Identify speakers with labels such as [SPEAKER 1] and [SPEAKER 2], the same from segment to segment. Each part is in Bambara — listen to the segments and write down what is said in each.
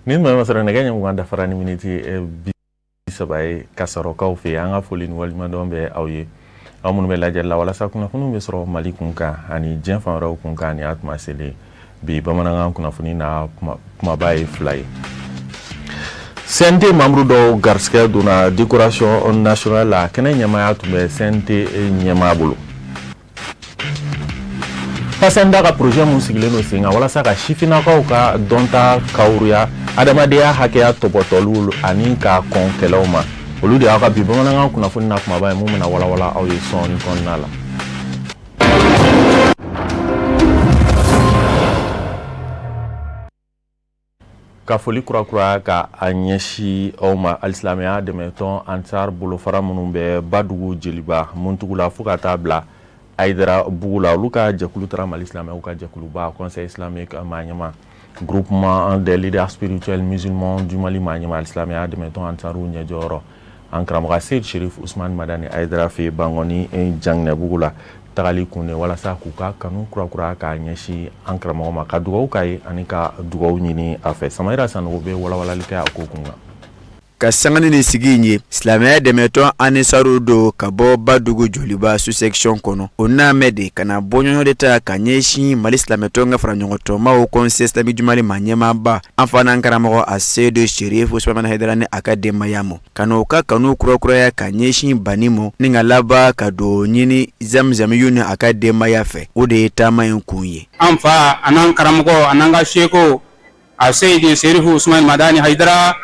[SPEAKER 1] Nin tuma sɔrɔ nɛgɛ ɲɛ 20 dafara ni miniti 30 ye Kasɔrɔkaw fɛ yen. An ka foli ni waleɲumandɔn bɛ aw ye, aw minnu bɛ lajɛli la walasa kunnafoniw bɛ sɔrɔ Mali kun kan ani diɲɛ fan wɛrɛw kun kan. Ni a tuma selen bi, bamanankan kunnafoni na kumaba ye fila ye. CNT membre dɔw garisigɛ donna décoration nationale la. Kɛnɛ ɲɛmaaya tun bɛ CNT ɲɛmaa bolo. PACENDA ka projet mun sigilen don sen kan walasa ka sifinnakaw ka dɔnta kawuruya, adamadenya hakɛya tɔpɔtɔliw ani ka kɔn kɛlɛw ma, olu de y'aw ka bi bamanankan kunnafoni na kumaba ye, mun bɛna walawala aw ye sɔɔni kɔnɔna la. Ka foli kurakura ka a ɲɛsin aw ma, alisilamɛya dɛmɛtɔn Ansar bolofara minnu bɛ Badugu Jeliba Muntugu la fo ka taa bila Ayidara bugu la, olu ka jɛkulu taara Mali silamɛw ka jɛkuluba Conseil islamique maa ɲɛma, groupement des leaders spirituels musulmans du Mali maa ɲɛma, alisilamɛya dɛmɛtɔn Ansaru ɲɛjɔyɔrɔ, an karamɔgɔ Seyid Sherif Usman Madani Ayidara fɛ Bankɔni Janginɛbugu la. Tagali kun de walasa k'u ka kanu kurakura k'a ɲɛsin an karamɔgɔ ma, ka dugawu k'a ye ani ka dugawu ɲini a fɛ. Samayira Sanogo bɛ walawalali kɛ a ko kun kan.
[SPEAKER 2] Ka sanga ni nin sigi in ye, silamɛya dɛmɛtɔn Anisaru don ka bɔ Badugu Joliba sous-section kɔnɔ, o naamɛ de ka na bɔɲɔgɔn de ta ka ɲɛsin Mali silamɛtɔn ka faraɲɔgɔntɔnmaw Conseil islamique du Mali ma ɲɛmaaba, an fa n'an karamɔgɔ a Seyidu Sherif Usman Hayidara ni a ka denbaya ma, ka n'o ka kanu kurakuraya ka ɲɛsin Bani ma, ni ka laban ka dugawu ɲini Zamzamiyu ni a ka denbaya fɛ. O de ye taama in kun ye.
[SPEAKER 3] An fa an'an karamɔgɔ an'an ka seko a Seyidi Serifu Usumani Madani Hayidara,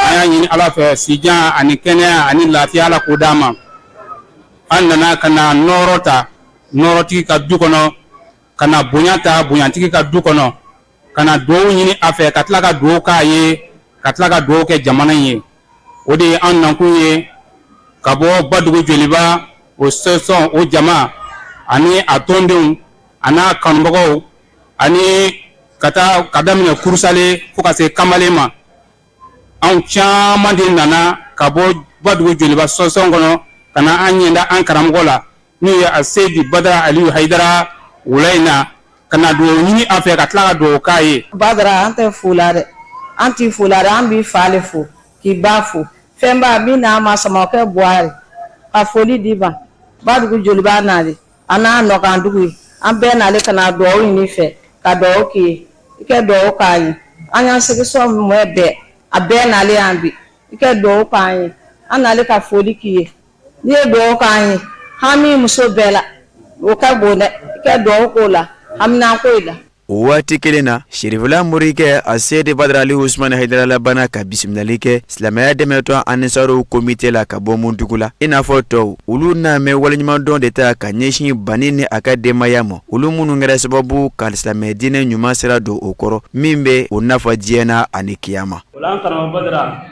[SPEAKER 3] an y'a ɲini Ala fɛ sijan ani kɛnɛya ani lafiya, Ala k'o d'an ma. An nana ka na nɔɔrɔ ta nɔɔrɔtigi ka du kɔnɔ, ka na bonya ta bonyatigi ka du kɔnɔ, ka na dugawu ɲini a fɛ, ka tila ka dugawu k'a ye, ka tila ka dugawu kɛ jamana in ye. O de ye an nakun ye ka bɔ Badugu Joliba o sesɔn o jama ani a tɔndenw a n'a kanubagaw, ani ka taa ka daminɛ Kurusale fo ka se Kamalen ma. Anw caman de nana ka bɔ Badugu Joliba sesɔn kɔnɔ ka na an ɲɛda an karamɔgɔ la, n'o ye a Seyidi Badara Aliyu Hayidara, wula in na, ka na dugawu ɲini a fɛ, ka tila ka dugawu k'a ye.
[SPEAKER 4] Badara, an tɛ fo la dɛ, an t'i fo la dɛ, an b'i fa le fo, k'i ba fo. Fɛnba min n'a ma Samakɛ Buwari, ka foli d'i ma. Badugu Joliba nalen a n'a nɔkandugu ye, an bɛɛ nalen ka na dugawu ɲini i fɛ, ka dugawu k'i ye, i kɛ dugawu k'an ye. An y'an segisɔn mɔɛ bɛɛ, a bɛɛ nalen yan bi, i kɛ dugawu k'an ye. An nalen ka foli k'i ye. N'i ye dugawu k'an ye, hami muso bɛɛ la, o ka bon dɛ, i kɛ dugawu k'o la, haminanko in la.
[SPEAKER 2] O waati kelen na, Serifula morikɛ a Seyidi Badara Ali Usumani Hayidara labanna ka bisimilali kɛ silamɛya dɛmɛtɔn Anisaru komite la ka bɔ Muntugu la. I n'a fɔ tɔw, olu naamɛ waleɲumandɔn de ta ka ɲɛsin Bani ni a ka denbaya ma, olu minnu kɛra sababu ka silamɛ diinɛ ɲuman sira don o kɔrɔ, min bɛ o nafa diɲɛ na ani kiyama.
[SPEAKER 5] O la an karamɔgɔ Badara,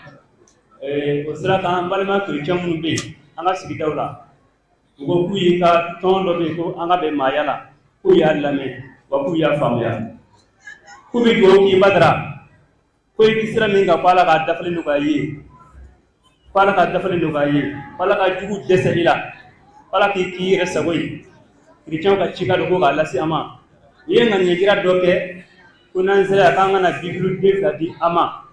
[SPEAKER 5] o sira kan, an balima kerecɛn minnu bɛ yen an ka sigidaw la, u ko k'u y'i ka tɔn dɔ bɛ yen ko an ka bɛn maaya la, k'u y'a lamɛn wa k'u y'a faamuya, k'u bɛ dugawu k'i Badara, ko i bɛ sira min kan, ko Ala k'a dafalen nɔgɔya i ye, ko Ala k'a dafalen nɔgɔya i ye, ko Ala ka jugu dɛsɛ i la, ko Ala k'i k'i yɛrɛ sago ye. Kerecɛnw ka cikan don ko k'a lase an ma. U ye ŋaniya jira dɔ kɛ ko n'an sera yan, k'an ka na Bibulu den fila di an ma,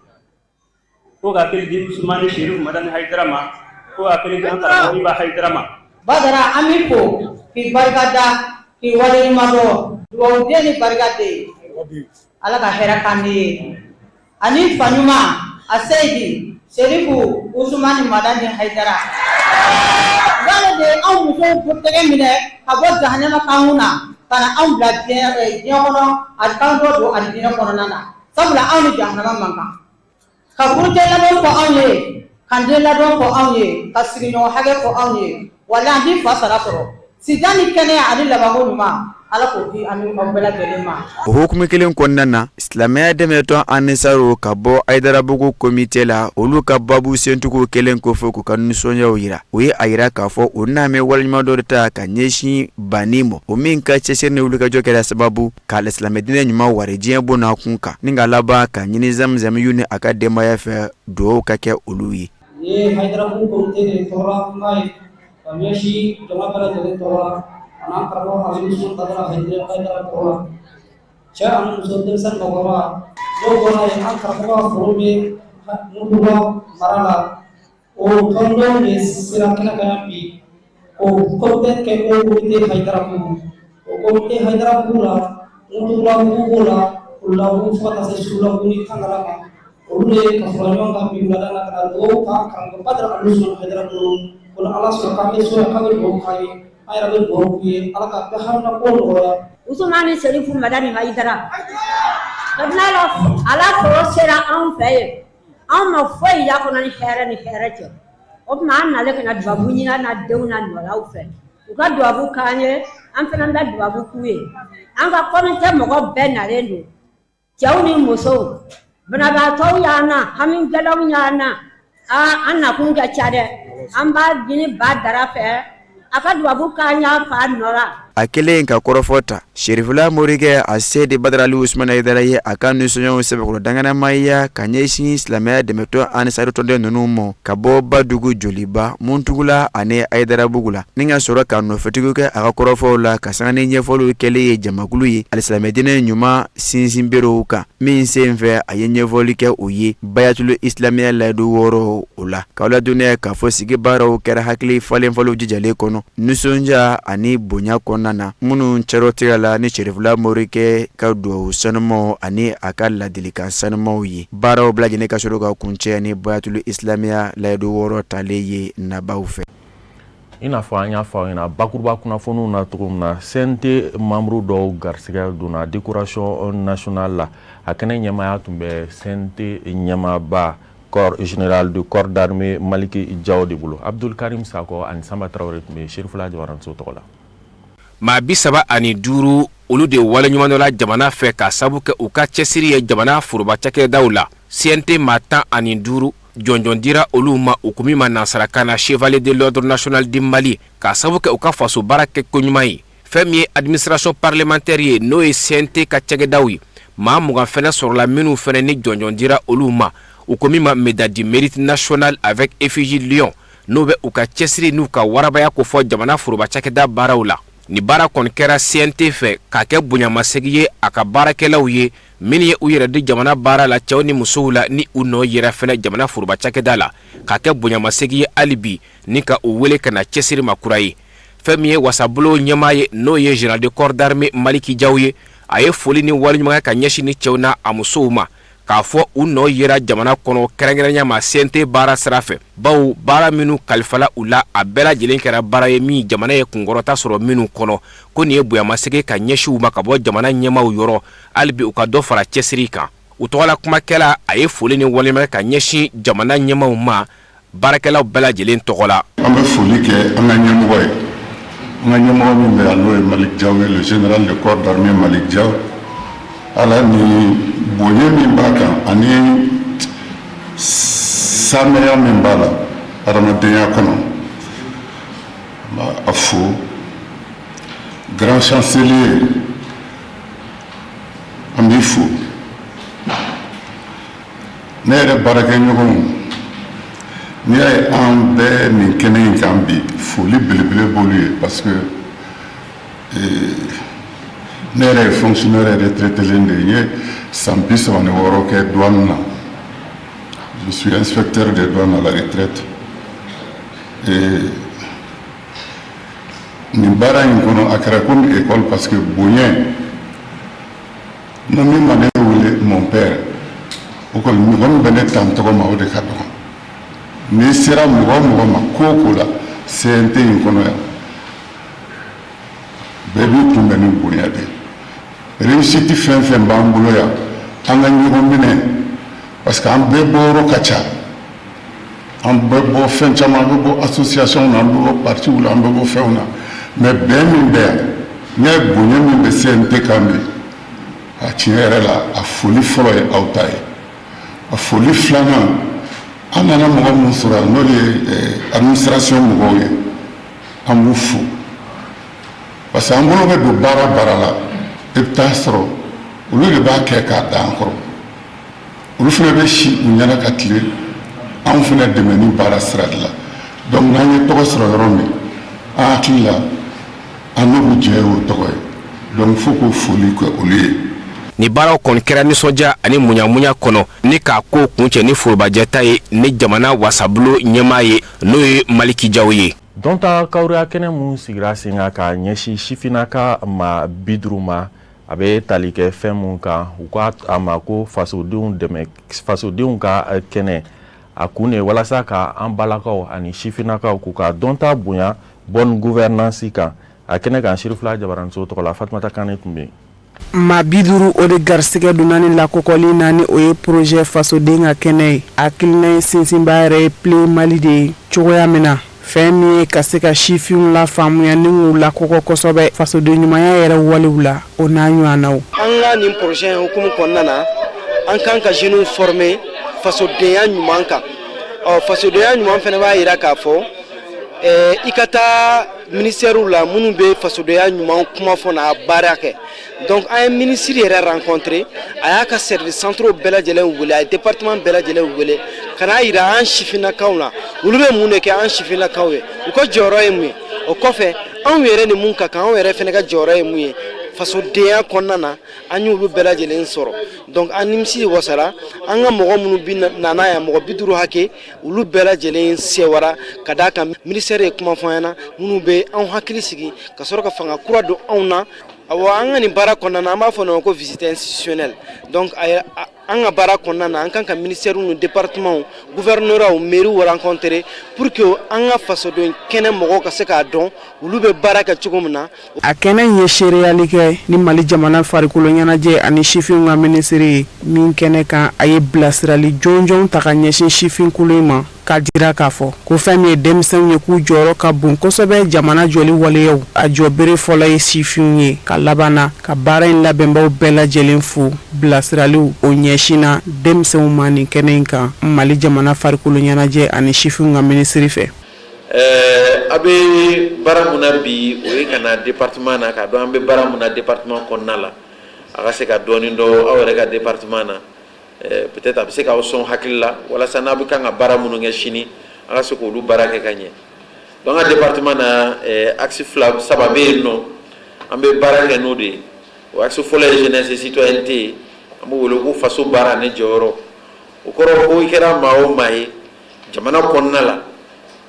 [SPEAKER 5] ko ka kelen di Usumani Serifu Madani Hayidara ma, ko ka kelen di an karamɔgɔ Iba Hayidara ma.
[SPEAKER 4] Badara, an b'i fo k'i barika da, k'i waleɲuman dɔn. Dugawuden ni barika de, Ala ka hɛrɛ k'an ye ani fa ɲuman a Seyidi Serifu Usumani Madani Hayidara. Wale de anw musow tɛgɛ minɛ ka bɔ jahanama kankun na ka na anw bila diɲɛ kɔnɔ, a k'an dɔ don alijinɛ kɔnɔna na, sabula anw ni jahanama man kan. Ka furucɛ ladɔn fɔ anw ye, ka den ladɔn fɔ anw ye, ka sigiɲɔgɔn hakɛ fɔ anw ye, wala an t'i fa sara sɔrɔ. Sijan ni kɛnɛya ani labanko ɲuman, Ala k'o di an aw bɛɛ lajɛlen ma.
[SPEAKER 2] O hukumu kelen kɔnɔna na, silamɛya dɛmɛtɔn Anisaru ka bɔ Hayidarabugu komite la, olu ka babu sentigiw kɛlen kɔfɛ k'u ka nisɔndiyaw jira, u ye a jira k'a fɔ u naamɛ waleɲumandɔn de ta ka ɲɛsin Bani ma, o min ka cɛsiri ni wulikajɔ kɛra sababu ka silamɛdiinɛ ɲuman wari diɲɛ bon kun kan, ni ka laban ka ɲini Zamzamiyu ni a ka denbaya fɛ dugawu ka kɛ olu ye.
[SPEAKER 6] Nin ye Hayidarabugu komite de tɔgɔla kuma ye ka ɲɛsin jama bɛɛ lajɛlen tɔgɔ la, ani an karamɔgɔ Aliyu Usumani Badara Hayidara tɔgɔ la, cɛ ani muso, denmisɛnnin, mɔgɔkɔrɔba. N'o bɔra yen, an karamɔgɔ ka foro bɛ Muntugula mara la. O tɔndenw de sera kɛnɛ kan yan bi k'o comité kɛ ko comité Hayidarabugu. O comité Hayidarabugu la, Muntugulabugu b'o la, Kululabugu, fo ka taa se Sululabugu ni Kankala ma. Olu de ka fara ɲɔgɔn kan bi wulada na ka na dugawu k'an karamɔgɔ Badara Alu Usumani Hayidara bolo. Ko ni Ala sɔnna k'an bɛ so yan, k'an bɛ dugawu k'an ye, an yɛrɛ bɛ dugawu k'u ye, Ala ka bɛɛ hamina ko nɔgɔya.
[SPEAKER 4] Usumani Serifu Madani Hayidara, kabini ala foro sera anw fɛ yen, anw ma foyi y'a kɔnɔ ni hɛrɛ ni hɛrɛ cɛ. O tuma an nalen ka na dubabu ɲini an na denw na nɔlaw fɛ, u ka dubabu k'an ye, an fana bɛ dubabu k'u ye. An ka comité mɔgɔ bɛɛ nalen don, cɛw ni musow, banabaatɔw y'an na, hami gɛlɛnw y'an na. Aa, an nakun ka ca dɛ. An b'a ɲini Badara fɛ, a ka dubabu k'an y'a fa nɔ la.
[SPEAKER 2] A kɛlen ka kɔrɔfɔ ta, Serifula Morikɛ Aseyidi Badara Ali Usumani Hayidara ye a ka nisɔndiyaw sɛbɛkɔrɔ danganamaya ka ɲɛsin silamɛya dɛmɛtɔn Anisari tɔnden ninnu ma ka bɔ Badugu Joliba, Muntugula ani Hayidarabugu la, ni ka sɔrɔ ka nɔfɛtugu kɛ a ka kɔrɔfɔw la ka sanga ni ɲɛfɔliw kɛlen ye jamakulu ye alisilamɛdiinɛ ɲuman sinsinberew kan, min senfɛ a ye ɲɛfɔli kɛ u ye bayatulu isilamiya layidu 6 o la, k'aw ladɔnniya k'a fɔ sigi baaraw kɛra hakili falenfalenw jijalen kɔnɔ, nisɔndiya ani bonya kɔnɔna na, minnu cɛrɔtigɛ la ni Serifula Morikɛ ka dugawu sanumaw ani a ka ladilikan sanumaw ye. Baaraw bɛɛ lajɛlen ka sɔrɔ ka kuncɛ ni bayatulu isilamiya layidu 6 talen ye nabaw fɛ.
[SPEAKER 1] I n'a fɔ an y'a fɔ aw ɲɛna bakuruba kunnafoniw na cogo min na, CNT membre dɔw garisɛgɛ donna décoration nationale la. A kɛnɛ ɲɛmaaya tun bɛ CNT ɲɛmaaba, corps général de corps d'armée Maliki Jaw de bolo. Abdul Karim Sakɔ ani Sanba Tarawele tun bɛ Serifula Jabaranso tɔgɔ la.
[SPEAKER 7] Maa 35, olu de waleɲumandɔnna jamana fɛ ka sabu kɛ u ka cɛsiri ye jamana foroba cakɛdaw la. CNT maa 15 jɔnjɔn dira olu ma, u ko min ma nansarakan na chevalier de l'ordre national du Mali, k'a sabu kɛ u ka faso baara kɛ koɲuman ye. Fɛn min ye administration parlementaire ye, n'o ye CNT ka cakɛdaw ye, maa 20 fɛnɛ sɔrɔla minnu fɛnɛ ni jɔnjɔn dira olu ma, u ko min ma médaille du mérite national avec effigie lion, n'o bɛ u ka cɛsiri n'u ka warabaya kofɔ jamana foroba cakɛda baaraw la. Ni baara kɔni kɛra CNT fɛ k'a kɛ bonyamasegin ye a ka baarakɛlaw ye minnu ye u yɛrɛ di jamana baara la, cɛw ni musow la, ni u nɔ yɛrɛ fɛnɛ jamana foroba cakɛda la, k'a kɛ bonyamasegin ye hali bi ni ka u wele ka na cɛsiri ma kura ye. Fɛn min ye wasabulon ɲɛmaa ye, n'o ye général de corps d'armée Maliki Jaw ye, a ye foli ni waleɲumanya ka ɲɛsin ni cɛw n'a a musow ma, k'a fɔ u nɔ yera jamana kɔnɔ, kɛrɛnkɛrɛnya ma CNT baara sira fɛ, bawo baara minnu kalifala u la, a bɛɛ lajɛlen kɛra baara ye min jamana ye kunkɔrɔta sɔrɔ minnu kɔnɔ. Ko nin ye bonyamasegin ka ɲɛsin u ma ka bɔ jamana ɲɛmaaw yɔrɔ, hali bi u ka dɔ fara cɛsiri kan. U tɔgɔla kumakɛla, a ye foli ni waleɲumanya ka ɲɛsin jamana ɲɛmaaw ma baarakɛlaw bɛɛ lajɛlen tɔgɔ la.
[SPEAKER 8] An bɛ foli kɛ an ka ɲɛmɔgɔ ye, an ka ɲɛmɔgɔ min bɛ yan, n'o ye Malick Diaw ye, le général de corps d'armée Malick Diaw. Ala ni bonya min b'a kan ani saamɛya min b'a la adamadenya kɔnɔ, n b'a fo. Grand chancelier, an b'i fo. Ne yɛrɛ baarakɛɲɔgɔnw, n'i y'a ye an bɛɛ nin kɛnɛ in kan bi, foli belebele b'olu ye, parce que ne yɛrɛ ye fonctionnaire retraité de ye. N ye san 36 kɛ douane na. Je suis inspecteur des douanes à la retraite. Et nin baara in kɔnɔ, a kɛra komi école, parce que bonya na, min ma ne wele mon père, o kɔni, mɔgɔ min bɛ ne ta n tɔgɔ ma, o de ka dɔgɔ. N'i sera mɔgɔ o mɔgɔ ma ko o ko la CNT in kɔnɔ yan, bɛɛ b'i kunbɛn ni bonya de ye. Réussite fɛn fɛn b'an bolo yan, an ka ɲɔgɔn minɛ, parce que an bɛɛ bɔyɔrɔ ka ca, an bɛ bɔ fɛn caman, an bɛ bɔ association na, an bɛ bɔ partiw la, an bɛ bɔ fɛnw na, mais bɛn min bɛ yan, n'a ye bonya min bɛ CNT kan bi, a tiɲɛ yɛrɛ la, a foli fɔlɔ ye aw ta ye. A foli filanan, an nana mɔgɔ min sɔrɔ yan, n'o ye administration mɔgɔw ye, an b'u fo, parce que an bolo bɛ don baara baara la, i bɛ taa sɔrɔ olu de b'a kɛ k'a da an kɔrɔ. Olu fana bɛ si u ɲɛna ka tile anw fana dɛmɛ ni baara sira de la. Donc n'an ye tɔgɔ sɔrɔ yɔrɔ min, an hakili la an n'olu jɛ y'o tɔgɔ ye. Donc fo k'o foli kɛ olu ye.
[SPEAKER 7] Ni baaraw kɔni kɛra nisɔndiya ani muɲamuɲa kɔnɔ ni k'a ko kuncɛ ni forobajɛta ye ni jamana wasabulon ɲɛmaa ye, n'o ye Maliki Jaw ye.
[SPEAKER 1] Dɔnta kawuruya kɛnɛ min sigira sen kan ka ɲɛsin sifinnaka maa 50 ma, a bɛ tali kɛ fɛn min kan, u ko a ma ko fasodenw dɛmɛ, fasodenw ka kɛnɛ. A kun de walasa ka an balakaw ani sifinnakaw k'u ka dɔnta bonya bonne gouvernance kan. A kɛnɛ kan, Sirifila Jabaraniso tɔgɔ la, Fatumata Kane tun bɛ yen.
[SPEAKER 9] Maa 50, o de garisɛgɛ donna ni lakɔkɔli na, ni o ye projet fasoden ka kɛnɛ ye. Hakilina in sinsinba yɛrɛ ye Play Mali de ye cogoya min na, fɛn min ye ka se ka sifinw lafaamuya ni k'u lakɔkɔ kosɛbɛ fasoden ɲumanya yɛrɛ walew la, o n'a ɲɔgɔnnaw.
[SPEAKER 10] An ka nin projet in hukumu kɔnɔna na, an kan ka jeunes former fasodenya ɲuman kan. Ɔ, fasodenya ɲuman fana b'a jira k'a fɔ i ka taa ministère la minnu bɛ fasodenya ɲuman kuma fɔ n'a baara kɛ. Donc an ye ministre yɛrɛ rencontré, a y'a ka service centraux bɛɛ lajɛlen wele, a ye département bɛɛ lajɛlen wele ka n'a yira an sifinnakaw la olu bɛ mun de kɛ an sifinnakaw ye, u ka jɔyɔrɔ ye mun ye. O kɔfɛ, anw yɛrɛ ni mun ka kan, anw yɛrɛ fana ka jɔyɔrɔ ye mun ye fasodenya kɔnɔna na, an y'olu bɛɛ lajɛlen sɔrɔ. Donc an nimisi wasara. An ka mɔgɔ minnu bi nana yan, mɔgɔ 50 hakɛ, olu bɛɛ lajɛlen sewara ka d'a kan ministère ye kuma fɔ an ɲɛna minnu bɛ anw hakili sigi ka sɔrɔ ka fanga kura don anw na. Awɔ, an ka nin baara kɔnɔna na, an b'a fɔ nin ma ko visite institutionnelle. Donc an ka baara kɔnɔna na, an kan ka ministère ni département, gouvernorat, mairie rencontrer pour que an ka fasoden kɛnɛ mɔgɔw ka se k'a dɔn olu bɛ baara kɛ cogo min na.
[SPEAKER 9] A kɛnɛ in ye seereyali kɛ ni Mali jamana farikolo ɲɛnajɛ ani sifinw ka minisiri ye min kɛnɛ kan, a ye bilasirali jɔnjɔn ta ka ɲɛsin sifinkulu in ma, k'a jira k'a fɔ ko fɛn min ye denmisɛnw ye, k'u jɔyɔrɔ ka bon kosɛbɛ jamana jɔli waleyaw, a jɔbere fɔlɔ ye sifinw ye. Ka laban na ka baara in labɛnbaw bɛɛ lajɛlen fo bilasiraliw o ɲɛsinna denmisɛnw ma nin kɛnɛ in kan, Mali jamana farikolo ɲɛnajɛ ani sifinw ka minisiri fɛ.
[SPEAKER 11] Ɛɛ, a bɛ baara mun na bi, o ye ka na département na k'a dɔn an bɛ baara mun na département kɔnɔna la, a ka se ka dɔɔnin dɔn aw yɛrɛ ka département na. Peut-être a bɛ se k'aw sɔn hakili la walasa n'a bɛ kan ka baara minnu kɛ sini, a ka se k'olu baara kɛ ka ɲɛ. Donc an ka département na, axe fila saba bɛ yen nɔ, an bɛ baara kɛ n'o de ye. O axe fɔlɔ ye jeunesse et citoyenneté ye, an b'o wele ko faso baara ni jɔyɔrɔ. O kɔrɔ ko i kɛra maa o maa ye jamana kɔnɔna la,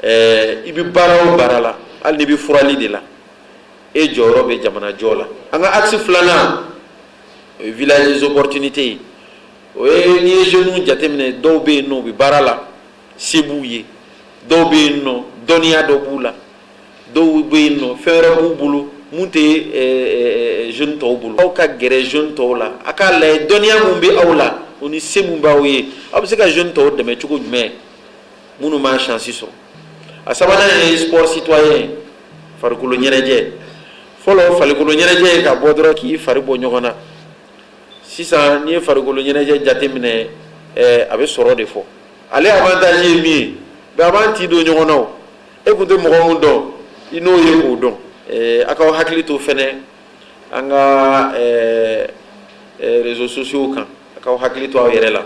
[SPEAKER 11] i bɛ baara o baara la, hali n'i bɛ furali de la, e jɔyɔrɔ bɛ jamana jɔ la. An ka axe filanan, o ye village des opportunités ye. O ye n'i ye jeunes jateminɛ, dɔw bɛ yen nɔ, u bɛ baara la, se b'u ye, dɔw bɛ yen nɔ, dɔnniya dɔ b'u la, dɔw bɛ yen nɔ, fɛn wɛrɛ b'u bolo mun tɛ jeune tɔw bolo. Aw ka gɛrɛ jeune tɔw la, a k'a lajɛ dɔnniya mun bɛ aw la, o ni se mun b'aw ye, aw bɛ se ka jeune tɔw dɛmɛ cogo jumɛn minnu m'a chance sɔrɔ. A sabanan ye sport citoyen, farikolo ɲɛnajɛ. Fɔlɔ, farikolo ɲɛnajɛ ye ka bɔ dɔrɔn k'i fari bɔ ɲɔgɔn na. Sisan, n'i ye farikolo ɲɛnajɛ jateminɛ, a bɛ sɔrɔ de fɔ. Ale avantage ye min ye, a b'an ti don ɲɔgɔn na. O e tun tɛ mɔgɔ min dɔn, i n'o ye k'o dɔn. A k'aw hakili to fɛnɛ an ka réseaux sociaux kan, a k'aw hakili to aw yɛrɛ la.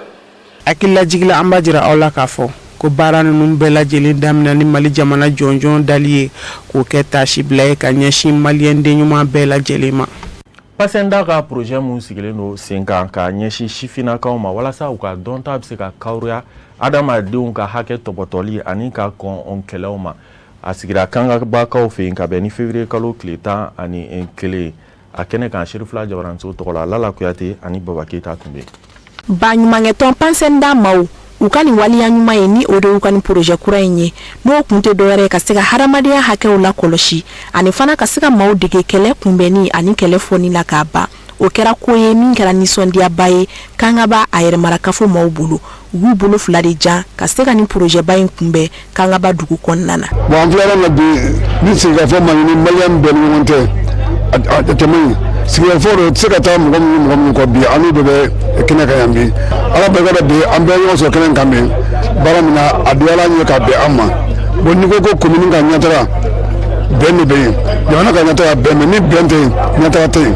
[SPEAKER 9] Hakililajigila, an b'a jira aw la k'a fɔ ko baara ninnu bɛɛ lajɛlen daminɛ ni Mali jamana jɔnjɔn dali ye, k'o kɛ taasibila ye ka ɲɛsin maliyɛnden ɲuman bɛɛ lajɛlen ma.
[SPEAKER 1] PACENDA ka projet mun sigilen don sen kan ka ɲɛsin sifinnakaw ma walasa u ka dɔnta bɛ se ka kawuruya adamadenw ka hakɛ tɔbɔtɔli ani ka kɔn kɛlɛw ma, a sigira Kangabakaw fɛ yen ka bɛn ni février kalo tile 11. A kɛnɛ kan, Serifila Jabaranso tɔgɔ la, Lala Kuyate ani Baba Keyita tun bɛ yen.
[SPEAKER 12] Baɲumankɛtɔn PACENDA maaw u ka nin waleya ɲuman ye, ni o de y'u ka nin projet kura in ye, n'o kun tɛ dɔwɛrɛ ye ka se ka hadamadenya hakɛw lakɔlɔsi ani fana ka se ka maaw dege kɛlɛ kunbɛnni ani kɛlɛ fɔni la k'a ban. O kɛra ko ye min kɛra nisɔndiyaba ye Kangaba a yɛrɛmarakafo maaw bolo. U y'u bolo fila de jan ka se ka nin projet ba in kunbɛn Kangaba dugu kɔnɔna na.
[SPEAKER 8] Bon, an filɛ yɔrɔ min na bi, ni sigikafɔ ma ɲini maliyɛn bɛɛ ni ɲɔgɔn cɛ, a cɛ man ɲi. Sigikafɔ dɔ tɛ se ka taa mɔgɔ min mɔgɔ min kɔ bi, an n'u bɛɛ bɛ kɛnɛ kan yan bi. Ala barika da, bi an bɛɛ ɲɔgɔn sɔrɔ kɛnɛ kan bi. Baara min na, a diyara an ye ka bɛn an ma. Bon, n'i ko ko commune ka ɲɛtaga, bɛn de bɛ yen. Jamana ka ɲɛtaga, bɛn mɛ ni bɛn tɛ yen, ɲɛtaga tɛ yen.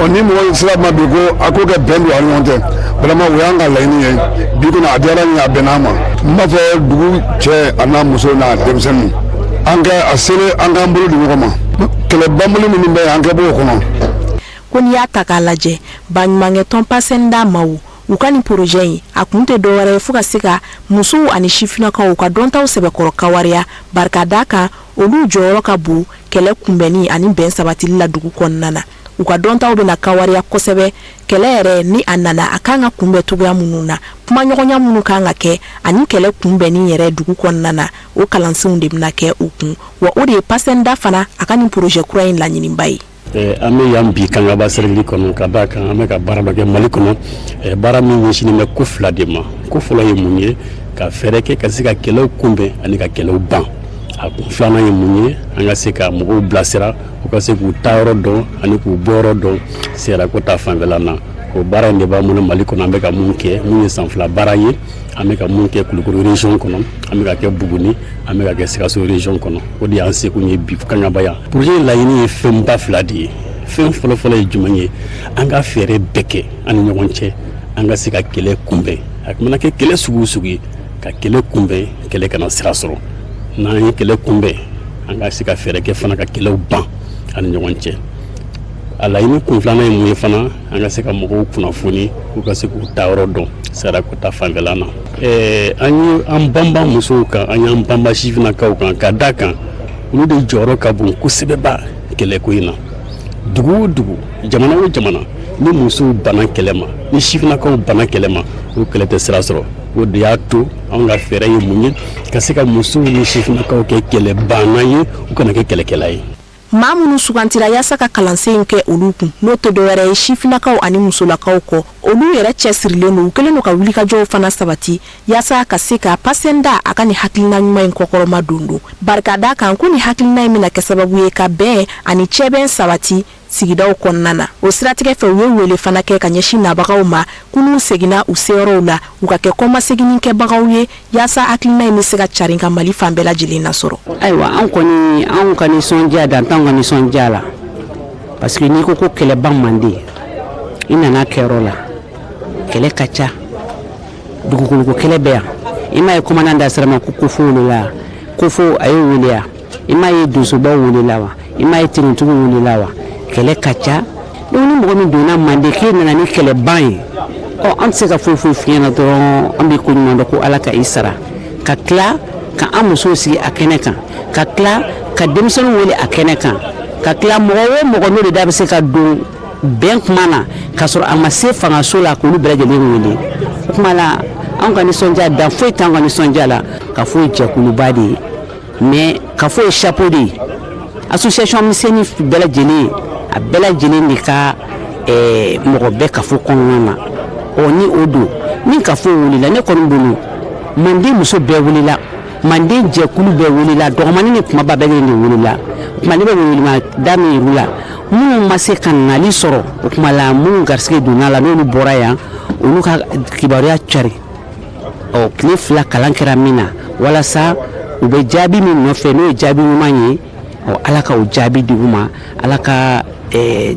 [SPEAKER 8] Ɔ, ni mɔgɔ sera ma bi ko a ko kɛ bɛn don an ni ɲɔgɔn cɛ, vraiment o y'an ka laɲini ye bi kɔni. A diyara n ye, a bɛnna an ma. N b'a fɔ dugu cɛ a n'a muso n'a denmisɛnninw, an ka a selen, an k'an bolo di ɲɔgɔn ma. Kɛlɛ banbali minnu bɛ yen, an kɛ b'o kɔnɔ.
[SPEAKER 12] Ko n'i y'a ta k'a lajɛ, baɲumankɛtɔn PACENDA maaw u ka nin porozɛ in, a kun tɛ dɔwɛrɛ ye fo ka se ka musow ani sifinnakaw ka dɔntaw sɛbɛkɔrɔ kawariya, barika d'a kan olu jɔyɔrɔ ka bon kɛlɛ kunbɛnni ani bɛn sabatili la dugu kɔnɔna na. U ka dɔntaw bɛna kawariya kosɛbɛ kɛlɛ yɛrɛ ni a nana, a kan ka kunbɛn cogoya minnu na, kumaɲɔgɔnya minnu kan ka kɛ ani kɛlɛ kunbɛnni yɛrɛ dugu kɔnɔna na, o kalansenw de bɛna kɛ u kun. Wa o de ye PACENDA fana a ka nin porozɛ kura in laɲiniba ye.
[SPEAKER 13] An bɛ yan bi Kangaba cercle kɔnɔ ka d'a kan an bɛ ka baara dɔ kɛ Mali kɔnɔ, baara min ɲɛsinnen bɛ ko fila de ma. Ko fɔlɔ ye mun ye? Ka fɛɛrɛ kɛ ka se ka kɛlɛw kunbɛn ani ka kɛlɛw ban. A kun filanan ye mun ye? An ka se ka mɔgɔw bilasira, u ka se k'u taayɔrɔ dɔn ani k'u bɔyɔrɔ dɔn siyarako ta fanfɛla na. O baara in de b'an bolo Mali kɔnɔ, an bɛ ka mun kɛ, mun ye san 2 baara ye. An bɛ ka mun kɛ Kulukoro région kɔnɔ, an bɛ ka kɛ Buguni, an bɛ ka kɛ Sikaso région kɔnɔ. O de y'an sekun ye bi Kangaba yan. Projet in laɲini ye fɛnba fila de ye. Fɛn fɔlɔfɔlɔ ye jumɛn ye? An ka fɛɛrɛ bɛɛ kɛ an ni ɲɔgɔn cɛ, an ka se ka kɛlɛ kunbɛn, a mana kɛ kɛlɛ sugu o sugu ye, ka kɛlɛ kunbɛn, kɛlɛ kana sira sɔrɔ. N'an ye kɛlɛ kunbɛn, an ka se ka fɛɛrɛ kɛ fana ka kɛlɛw ban an ni ɲɔgɔn cɛ. A laɲini kun filanan ye mun ye fana? An ka se ka mɔgɔw kunnafoni, u ka se k'u taayɔrɔ dɔn sirako ta fanfɛla na. An ye an banba musow kan, an y'an banba sifinnakaw kan, ka d'a kan olu de jɔyɔrɔ ka bon kosɛbɛba kɛlɛko in na. Dugu o dugu, jamana o jamana, ni musow banna kɛlɛ ma, ni sifinnakaw banna kɛlɛ ma, o kɛlɛ tɛ sira sɔrɔ. O de y'a to anw ka fɛɛrɛ ye mun ye? Ka se ka musow ni sifinnakaw kɛ kɛlɛbanna ye, u kana kɛ kɛlɛkɛla ye.
[SPEAKER 12] Maa minnu sugantira yaasa ka kalansen in kɛ olu kun, n'o tɛ dɔwɛrɛ ye sifinnakaw ani musolakaw kɔ, olu yɛrɛ cɛsirilen don, u kɛlen don ka wulikajɔw fana sabati yaasa ka se ka PACENDA a ka nin hakilina ɲuman in kɔkɔrɔma don don barika d'a kan ko nin hakilina in bɛna kɛ sababu ye ka bɛn ani cɛbɛn sabati sigidaw kɔnɔna na. O siratigɛ fɛ, u ye wele fana kɛ ka ɲɛsin nabagaw ma k'u n'u seginna u seyɔrɔw la, u ka kɛ kɔmaseginni kɛbagaw ye yaasa hakilina in bɛ se ka carin ka Mali fan bɛɛ lajɛlen nasɔrɔ.
[SPEAKER 14] Ayiwa, an kɔni, anw ka nisɔndiya dan t'anw ka nisɔndiya la, parce que n'i ko ko kɛlɛba manden, i nana kɛyɔrɔ la, kɛlɛ ka ca, dugukoloko kɛlɛ bɛ yan. I m'a ye commandant da sira ma ko kofo welela, kofo a ye wele yan. I m'a ye donsobaw welela wa? I m'a ye tenutigiw welela wa? Kɛlɛ ka ca. Donc ni mɔgɔ min donna manden k'e nana ni kɛlɛban ye, ɔ an tɛ se ka foyi foyi f'i ɲɛna dɔrɔn, an b'i ko ɲuman dɔn, ko Ala ka i sara, ka tila ka an musow sigi a kɛnɛ kan, ka tila ka denmisɛnninw wele a kɛnɛ kan, ka tila mɔgɔ o mɔgɔ n'o de da bɛ se ka don bɛn kuma na k'a sɔrɔ a ma se fangaso la, k'olu bɛɛ lajɛlen wele. O tuma la, anw ka nisɔndiya dan foyi t'an ka nisɔndiya la. Ka fɔ ye jɛkuluba de ye, mais ka fɔ ye chapeau de ye, association misɛnnin bɛɛ lajɛlen, a bɛɛ lajɛlen de ka mɔgɔ bɛɛ kafo kɔnɔna na. Ɔ ni o don ni kafo wulila, ne kɔni bolo, manden muso bɛɛ wulila, manden jɛkulu bɛɛ wulila, dɔgɔmanin ni kumaba bɛɛ de wulila. O tuma ne bɛ welema da min yir'u la, minnu ma se ka nali sɔrɔ, o tuma la minnu garisɛgɛ donna la, n'olu bɔra yan, olu ka kibaruya cari. Ɔ tile 2 kalan kɛra min na, walasa u bɛ jaabi min nɔfɛ, n'o ye jaabi ɲuman ye, ɔ Ala ka o jaabi di u ma. Ala ka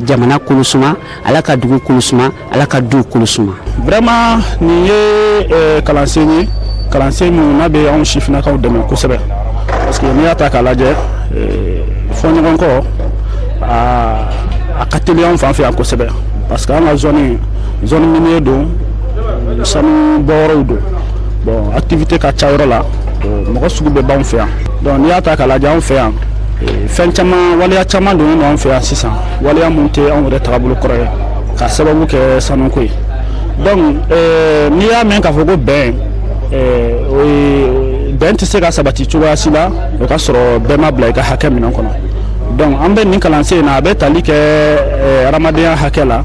[SPEAKER 14] jamana kolosuma, Ala ka dugu kolosuma, Ala ka du kolosuma.
[SPEAKER 15] Vraiment, nin ye kalansen ye, kalansen min n'a bɛ anw sifinnakaw dɛmɛ kosɛbɛ, parce que n'i y'a ta k'a lajɛ, fɔɲɔgɔn kɔ a ka teli anw fan fɛ yan kosɛbɛ, parce que an ka zone minier don, sanu bɔyɔrɔw don. Bon, activité ka ca yɔrɔ la, mɔgɔ sugu bɛɛ b'anw fɛ yan. Donc n'i y'a ta k'a lajɛ, anw fɛ yan, fɛn caman, waleya caman donnen don anw fɛ yan sisan, waleya mun tɛ anw yɛrɛ tagabolo kɔrɔ ye, ka sababu kɛ sanuko ye. Donc n'i y'a mɛn k'a fɔ ko bɛn, o ye bɛn tɛ se ka sabati cogoya si la o ka sɔrɔ bɛɛ ma bila i ka hakɛ minɛn kɔnɔ. Donc an bɛ nin kalansen in na, a bɛ tali kɛ hadamadenya hakɛ la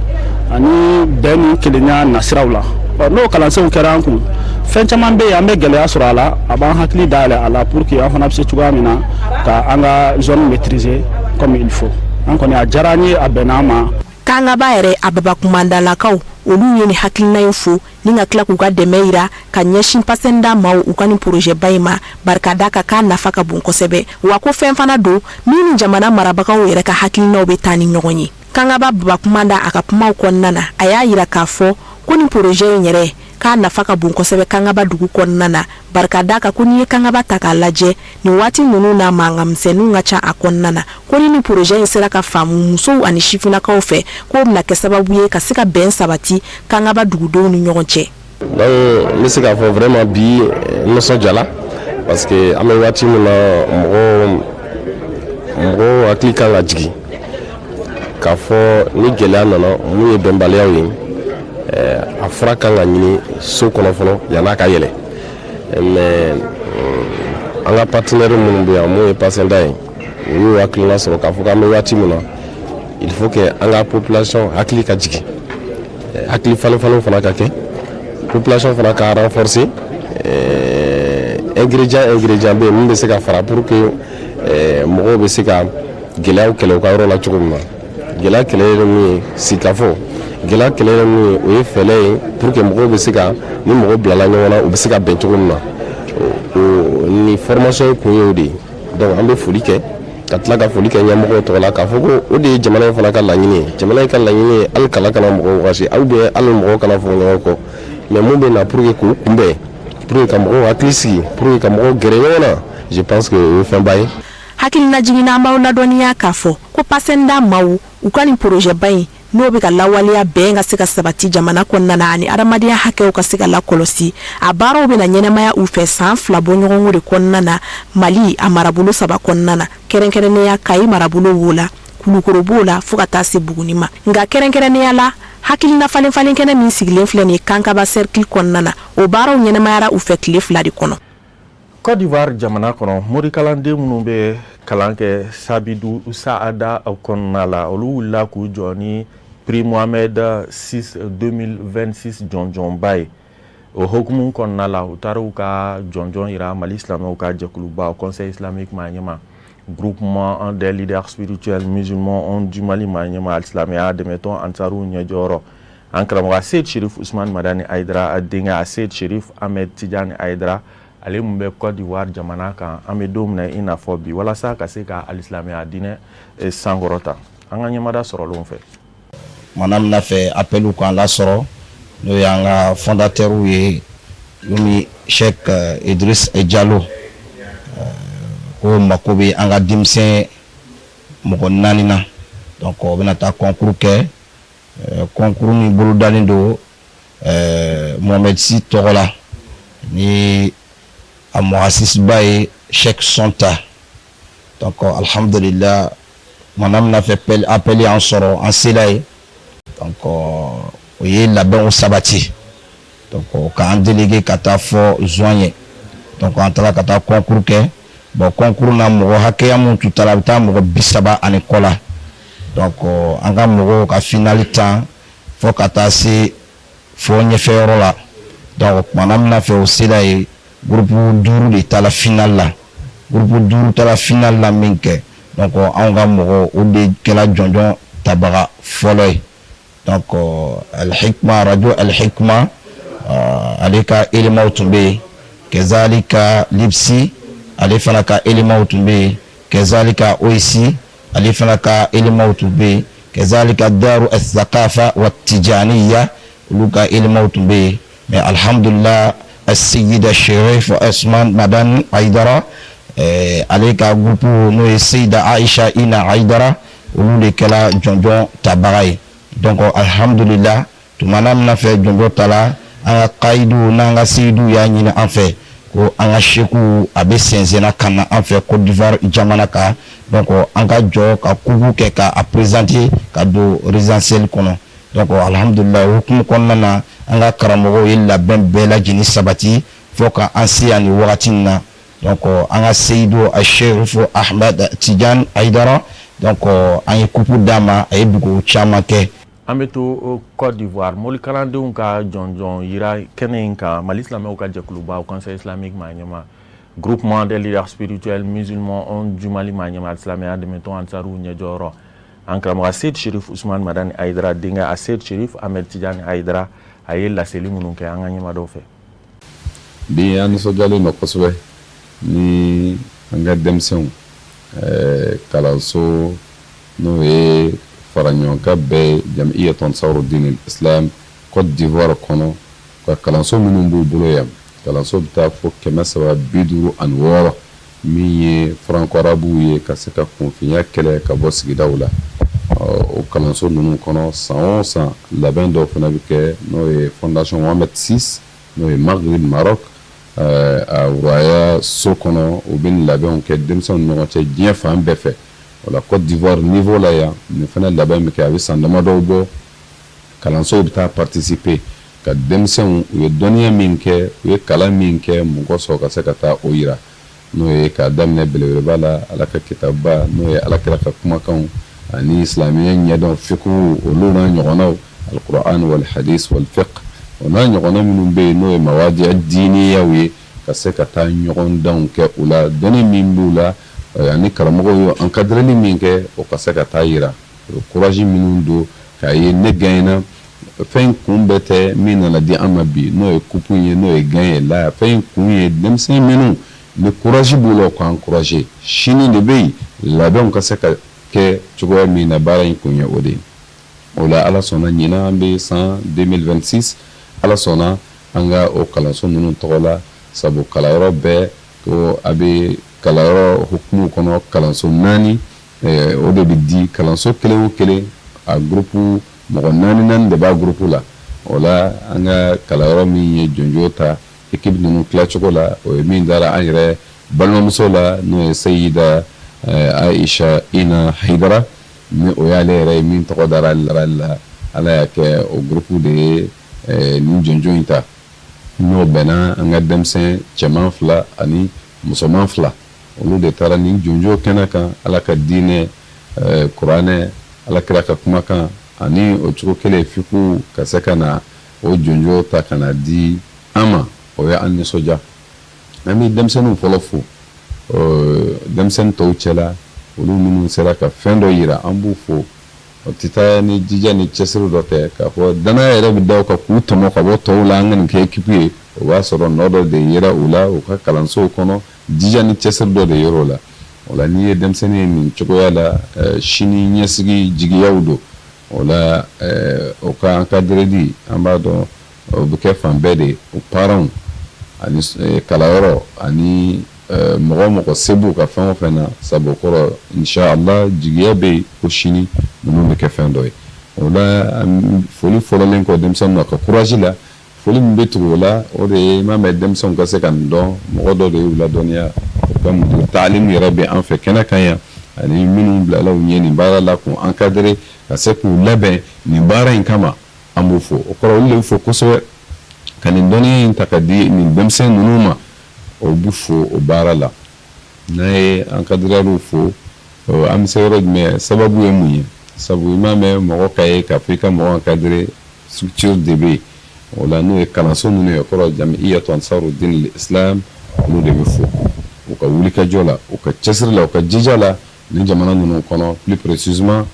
[SPEAKER 15] ani bɛn ni kelenya nasiraw la. Ɔ n'o kalansenw kɛra an kun, fɛn caman bɛ yen an bɛ gɛlɛya sɔrɔ a la, a b'an hakili dayɛlɛ a la pour que an fana bɛ se cogoya min na ka an ka zone maîtriser comme il faut. An kɔni, a diyara an ye, a bɛnna an ma.
[SPEAKER 12] Kangaba yɛrɛ a baba kumandalakaw, olu ye nin hakilina in fo ni ka tila k'u ka dɛmɛ yira ka ɲɛsin PACENDA maaw u ka nin porozɛba in ma, barika da ka k'a nafa ka bon kosɛbɛ, wa ko fɛn fana don min ni jamana marabagaw yɛrɛ ka hakilinaw bɛ taa ni ɲɔgɔn ye. Kangaba baba kumanda a ka kumaw kɔnɔna na, a y'a yira k'a fɔ ko nin porozɛ in yɛrɛ k'a nafa ka bon kosɛbɛ Kangaba dugu kɔnɔna na, barika d'a kan ko n'i ye Kangaba ta k'a lajɛ nin waati ninnu na, mankan misɛnninw ka ca a kɔnɔna na, ko ni nin porozɛ in sera ka faamu musow ani sifinnakaw fɛ, k'o bɛna kɛ sababu ye ka se ka bɛn sabati Kangaba dugudenw ni ɲɔgɔn cɛ.
[SPEAKER 16] Donc n bɛ se k'a fɔ vraiment bi n nisɔndiyala parce que an bɛ waati min na, mɔgɔw mɔgɔw hakili kan ka jigin k'a fɔ ni gɛlɛya nana, mun ye bɛnbaliyaw ye, a fura kan ka ɲini so kɔnɔ fɔlɔ yann'a ka yɛlɛ. Mais an ka partenaire minnu bɛ yan, mun ye PACINDHA ye, u y'u hakilina sɔrɔ k'a fɔ k'an bɛ waati min na, il faut que an ka population hakili ka jigin, hakili falen falenw fana ka kɛ, population fana ka renforcer. Ingrédient bɛ yen min bɛ se ka fara pour que mɔgɔw bɛ se ka gɛlɛyaw kɛlɛ u ka yɔrɔ la cogo min na. Gɛlɛya kɛlɛ ye mun ye? Sigikafɔ. Gɛlɛya kɛlɛ ye mun ye? O ye fɛɛrɛ ye pour que mɔgɔw bɛ se ka, ni mɔgɔw bilala ɲɔgɔn na, u bɛ se ka bɛn cogo min na. O ni formation kun ye o de ye. Donc an bɛ foli kɛ, ka tila ka foli kɛ ɲɛmɔgɔw tɔgɔ la, k'a fɔ ko o de ye jamana in fana ka laɲini ye. Jamana in ka laɲini ye hali kala kana mɔgɔw wagasi, ou bien hali mɔgɔw kana fɔ ɲɔgɔn kɔ, mais mun bɛ na pour que k'u kunbɛn, pour que ka mɔgɔw hakili sigi, pour que ka mɔgɔw gɛrɛ ɲɔgɔn na, je pense que o ye fɛnba ye.
[SPEAKER 12] Hakililajigin na, an b'aw ladɔnniya k'a fɔ ko PACINDHA maaw u ka nin porozɛba in, n'o bɛ ka lawaleya bɛn ka se ka sabati jamana kɔnɔna na ani adamadenya hakɛw ka se ka lakɔlɔsi, a baaraw bɛna ɲɛnamaya u fɛ san 2 bɔɲɔgɔnko de kɔnɔna na, Mali a marabolo saba kɔnɔna na, kɛrɛnkɛrɛnnenya Kayi marabolo b'o la, Kulukoro b'o la, fo ka taa se Buguni ma. Nka kɛrɛnkɛrɛnnenya la, hakilina falen falen kɛnɛ min sigilen filɛ nin ye Kankaba cercle kɔnɔna na, o baaraw ɲɛnamayara u fɛ tile 2 de kɔnɔ.
[SPEAKER 1] Côte d'Ivoire jamana kɔnɔ, morikalandenw minnu bɛ kalan kɛ Sabidu Saada kɔnɔna la, olu wulila k'u jɔ ni prix Mohamed 6 2026 jɔnjɔnba ye. O hukumu kɔnɔna la, u taara u ka jɔnjɔn yira Mali silamɛw ka jɛkuluba Conseil islamique maa ɲɛma, Groupement des leaders spirituels musulmans du Mali maa ɲɛma, silamɛya dɛmɛtɔn Ansaru ɲɛjɔyɔrɔ, an karamɔgɔ Seyid Sherif Usman Madani Hayidara denkɛ Seyid Sherif Ahmed Tijani Hayidara, ale mun bɛ Côte d'Ivoire jamana kan an bɛ don min na i n'a fɔ bi, walasa ka se ka alisilamɛya diinɛ sankɔrɔta. An ka ɲɛmada sɔrɔlenw fɛ.
[SPEAKER 17] Kumana min fɛ appel k'an lasɔrɔ, n'o y'an ka fondateur ye, komi Cheikh Idriss Diallo, ko mako bɛ an ka denmisɛn mɔgɔ naani na. Donc o bɛna taa concours kɛ, concours min bolodalen don Mohamed Sy tɔgɔ la, ni a muasisiba ye Cheikh Sonta. Donc alhamdulillah, kumana min fɛ appel y'an sɔrɔ, an sela yen. Donc o ye labɛnw sabati, donc k'an délégué ka taa fɔ Zuwan ye. Donc an taara ka taa concours kɛ. Bon, concours na, mɔgɔ hakɛya mun tun taara, a bɛ taa mɔgɔ 30 ani kɔ la. Donc an ka mɔgɔw ka finale tan fo ka taa se fo ɲɛfɛ yɔrɔ la. Donc kumana min fɛ o sela yen, groupe duuru de taara finale la. Groupe duuru taara finale la min kɛ, donc anw ka mɔgɔw, o de kɛra jɔnjɔn tabaga fɔlɔ ye. Donc Alhikma, radio Alhikma, ale ka éléments tun bɛ yen, kɛzalika Lipsi, ale fana ka éléments tun bɛ yen, kɛzalika Oisi, ale fana ka éléments tun bɛ yen, kɛzalika Daru Asakafa wa Tijaniya, olu ka éléments tun bɛ yen. Mais alhamdulillah, Aseyida Sherif Osman Madani Hayidara, ale ka groupe, n'o ye Seyida Aisha Ina Hayidara, olu de kɛra jɔnjɔn tabaga ye. Donc alhamdulillah, tumana min fɛ jɔnjɔn tala, an ka kayidu n'an ka seyidu y'a ɲini an fɛ ko an ka seku a bɛ sɛnsɛnna ka na an fɛ Côte d'Ivoire jamana kan. Donc an ka jɔ ka coupe kɛ k'a présenter ka don résidentiel kɔnɔ. Donc alhamdulillah, o hukumu kɔnɔna na, an ka karamɔgɔw ye labɛn bɛɛ lajɛlen sabati fo ka an se yan nin wagati in na. Donc an ka seyidu Sherif Ahmed Tidiane Hayidara, donc an ye coupe d'a ma, a ye dugawu caman kɛ.
[SPEAKER 1] An bɛ to Côte d'Ivoire, morikalandenw ka jɔnjɔn yira kɛnɛ in kan, Mali silamɛw ka jɛkuluba Conseil islamique maa ɲɛma, Groupement des leaders spirituels musulmans du Mali maa ɲɛma, silamɛya dɛmɛtɔn Ansaru ɲɛjɔyɔrɔ, an karamɔgɔ Seyid Sherif Usman Madani Hayidara denkɛ Seyid Sherif Ahmed Tidiane Hayidara, a ye laseli minnu kɛ, an ka ɲɛmadaw fɛ.
[SPEAKER 18] Bi, an nisɔndiyalen don kosɛbɛ ni an ka denmisɛnw kalanso, n'o ye fara ɲɔgɔnkan bɛɛ ye, Jamiyatu Ansarudin Islam Côte d'Ivoire kɔnɔ. Ka kalanso minnu b'u bolo yan, kalanso bɛ taa fo 356 min ye franco-arabuw ye ka se ka kunfinya kɛlɛ ka bɔ sigidaw la. O kalanso ninnu kɔnɔ, san o san labɛn dɔw fana bɛ kɛ, n'o ye Fondation Mohamed VI, n'o ye Maghrib Maroc, a wuraya so kɔnɔ, u bɛ labɛnw kɛ denmisɛnw ni ɲɔgɔn cɛ diɲɛ fan bɛɛ fɛ. O la Côte d'Ivoire niveau la yan, nin fana labɛn bɛ kɛ, a bɛ san damadɔw bɔ. Kalansow bɛ taa participer ka denmisɛnw, u ye dɔnniya min kɛ, u ye kalan min kɛ, mɔgɔ sɔrɔ ka se ka taa o yira, n'o ye k'a daminɛ belebeleba la, Ala ka kitaba, n'o ye Alakira ka kumakanw ani silamɛya ɲɛdɔn fiqhu, olu n'a ɲɔgɔnnaw, alquran wal hadis wal fiqh, o n'a ɲɔgɔnna minnu bɛ yen, n'o ye mawadi diiniyaw ye, ka se ka taa ɲɔgɔndanw kɛ u la. Dɔnni min b'u la ani karamɔgɔw y'o encadreli min kɛ, o ka se ka taa yira. O courage minnu don k'a ye ne gagnena, fɛn kun bɛɛ tɛ min nana di an ma bi, n'o ye coupe ye, n'o ye gain ye la. Fɛn kun ye denmisɛn minnu ni courage b'u la, k'u encourager. Sini de bɛ yen, labɛnw ka se ka kɛ cogoya min na, baara in kun ye o de ye. O la, Ala sɔnna, ɲinan an bɛ san 2026, Ala sɔnna, an ka o kalanso ninnu tɔgɔ la, sabu kalanyɔrɔ bɛɛ ko a bɛ kalanyɔrɔ hukumu kɔnɔ, kalanso naani o de bɛ di. Kalanso kelen o kelen, a groupe mɔgɔ naani naani de b'a groupe la. O la, an ka kalanyɔrɔ min ye jɔnjɔn ta équipe ninnu tilacogo la, o ye min dara an yɛrɛ balimamuso la, n'o ye Seyida Aisha Ina Haidara, ni o y'ale yɛrɛ ye min tɔgɔ dara ale la. Ala y'a kɛ o groupe de ye nin jɔnjɔn in ta, n'o bɛnna an ka denmisɛn cɛman fila ani musoman fila, olu de taara nin jɔnjɔn kɛnɛ kan. Ala ka diinɛ, kuranɛ, Ala kira ka kumakan, ani o cogo kelen fiqhu, ka se ka na o jɔnjɔn ta ka na di an ma, o ye an nisɔndiya. An bɛ denmisɛnninw fɔlɔ fo denmisɛnnin tɔw cɛla, olu minnu sera ka fɛn dɔ yira, an b'u fo. O tɛ taa ni jija ni cɛsiri dɔ tɛ, k'a fɔ danaya yɛrɛ bɛ da u kan k'u tɔmɔ ka bɔ tɔw la, an ka nin kɛ équipe ye. O b'a sɔrɔ nɔ dɔ de yera u la u ka kalansow kɔnɔ, jija ni cɛsiri dɔ de yera o la. O la, n'i ye denmisɛnnin ye nin cogoya la, sini ɲɛsigi jigiyaw don. O la, o ka encadreli, an b'a dɔn o bɛ kɛ fan bɛɛ de, o parents ani kalanyɔrɔ ani mɔgɔ o mɔgɔ se b'u ka fɛn o fɛn na, sabu o kɔrɔ, inshallah, jigiya bɛ yen ko sini ninnu bɛ kɛ fɛn dɔ ye. O la, foli fɔlɔlen kɔ denmisɛnninw na ka courage la, foli min bɛ tugu o la, o de ye i m'a mɛn denmisɛnw ka se ka nin dɔn, mɔgɔ dɔ de y'u ladɔnniya. O ka mudir taalim yɛrɛ bɛ an fɛ kɛnɛ kan yan, ani minnu bilala u ɲɛ nin baara la k'u encadrer ka se k'u labɛn nin baara in kama, an b'u fo. O kɔrɔ, olu de bɛ fo kosɛbɛ ka nin dɔnniya in ta ka di nin denmisɛn ninnu ma, o bɛ fo o baara la. N'an ye encadreurs fo, an bɛ se yɔrɔ jumɛn? Sababu ye mun ye? Sabu i m'a mɛn mɔgɔ ka ye k'a fɔ i ka mɔgɔ encadrer, structure de bɛ yen. O la, n'o ye kalanso ninnu ye, kɔrɔ Jamiyatu Ansaru Din Islam, olu de bɛ fo u ka wulikajɔ la, u ka cɛsiri la, u ka jija la nin jamana ninnu kɔnɔ, plus précisément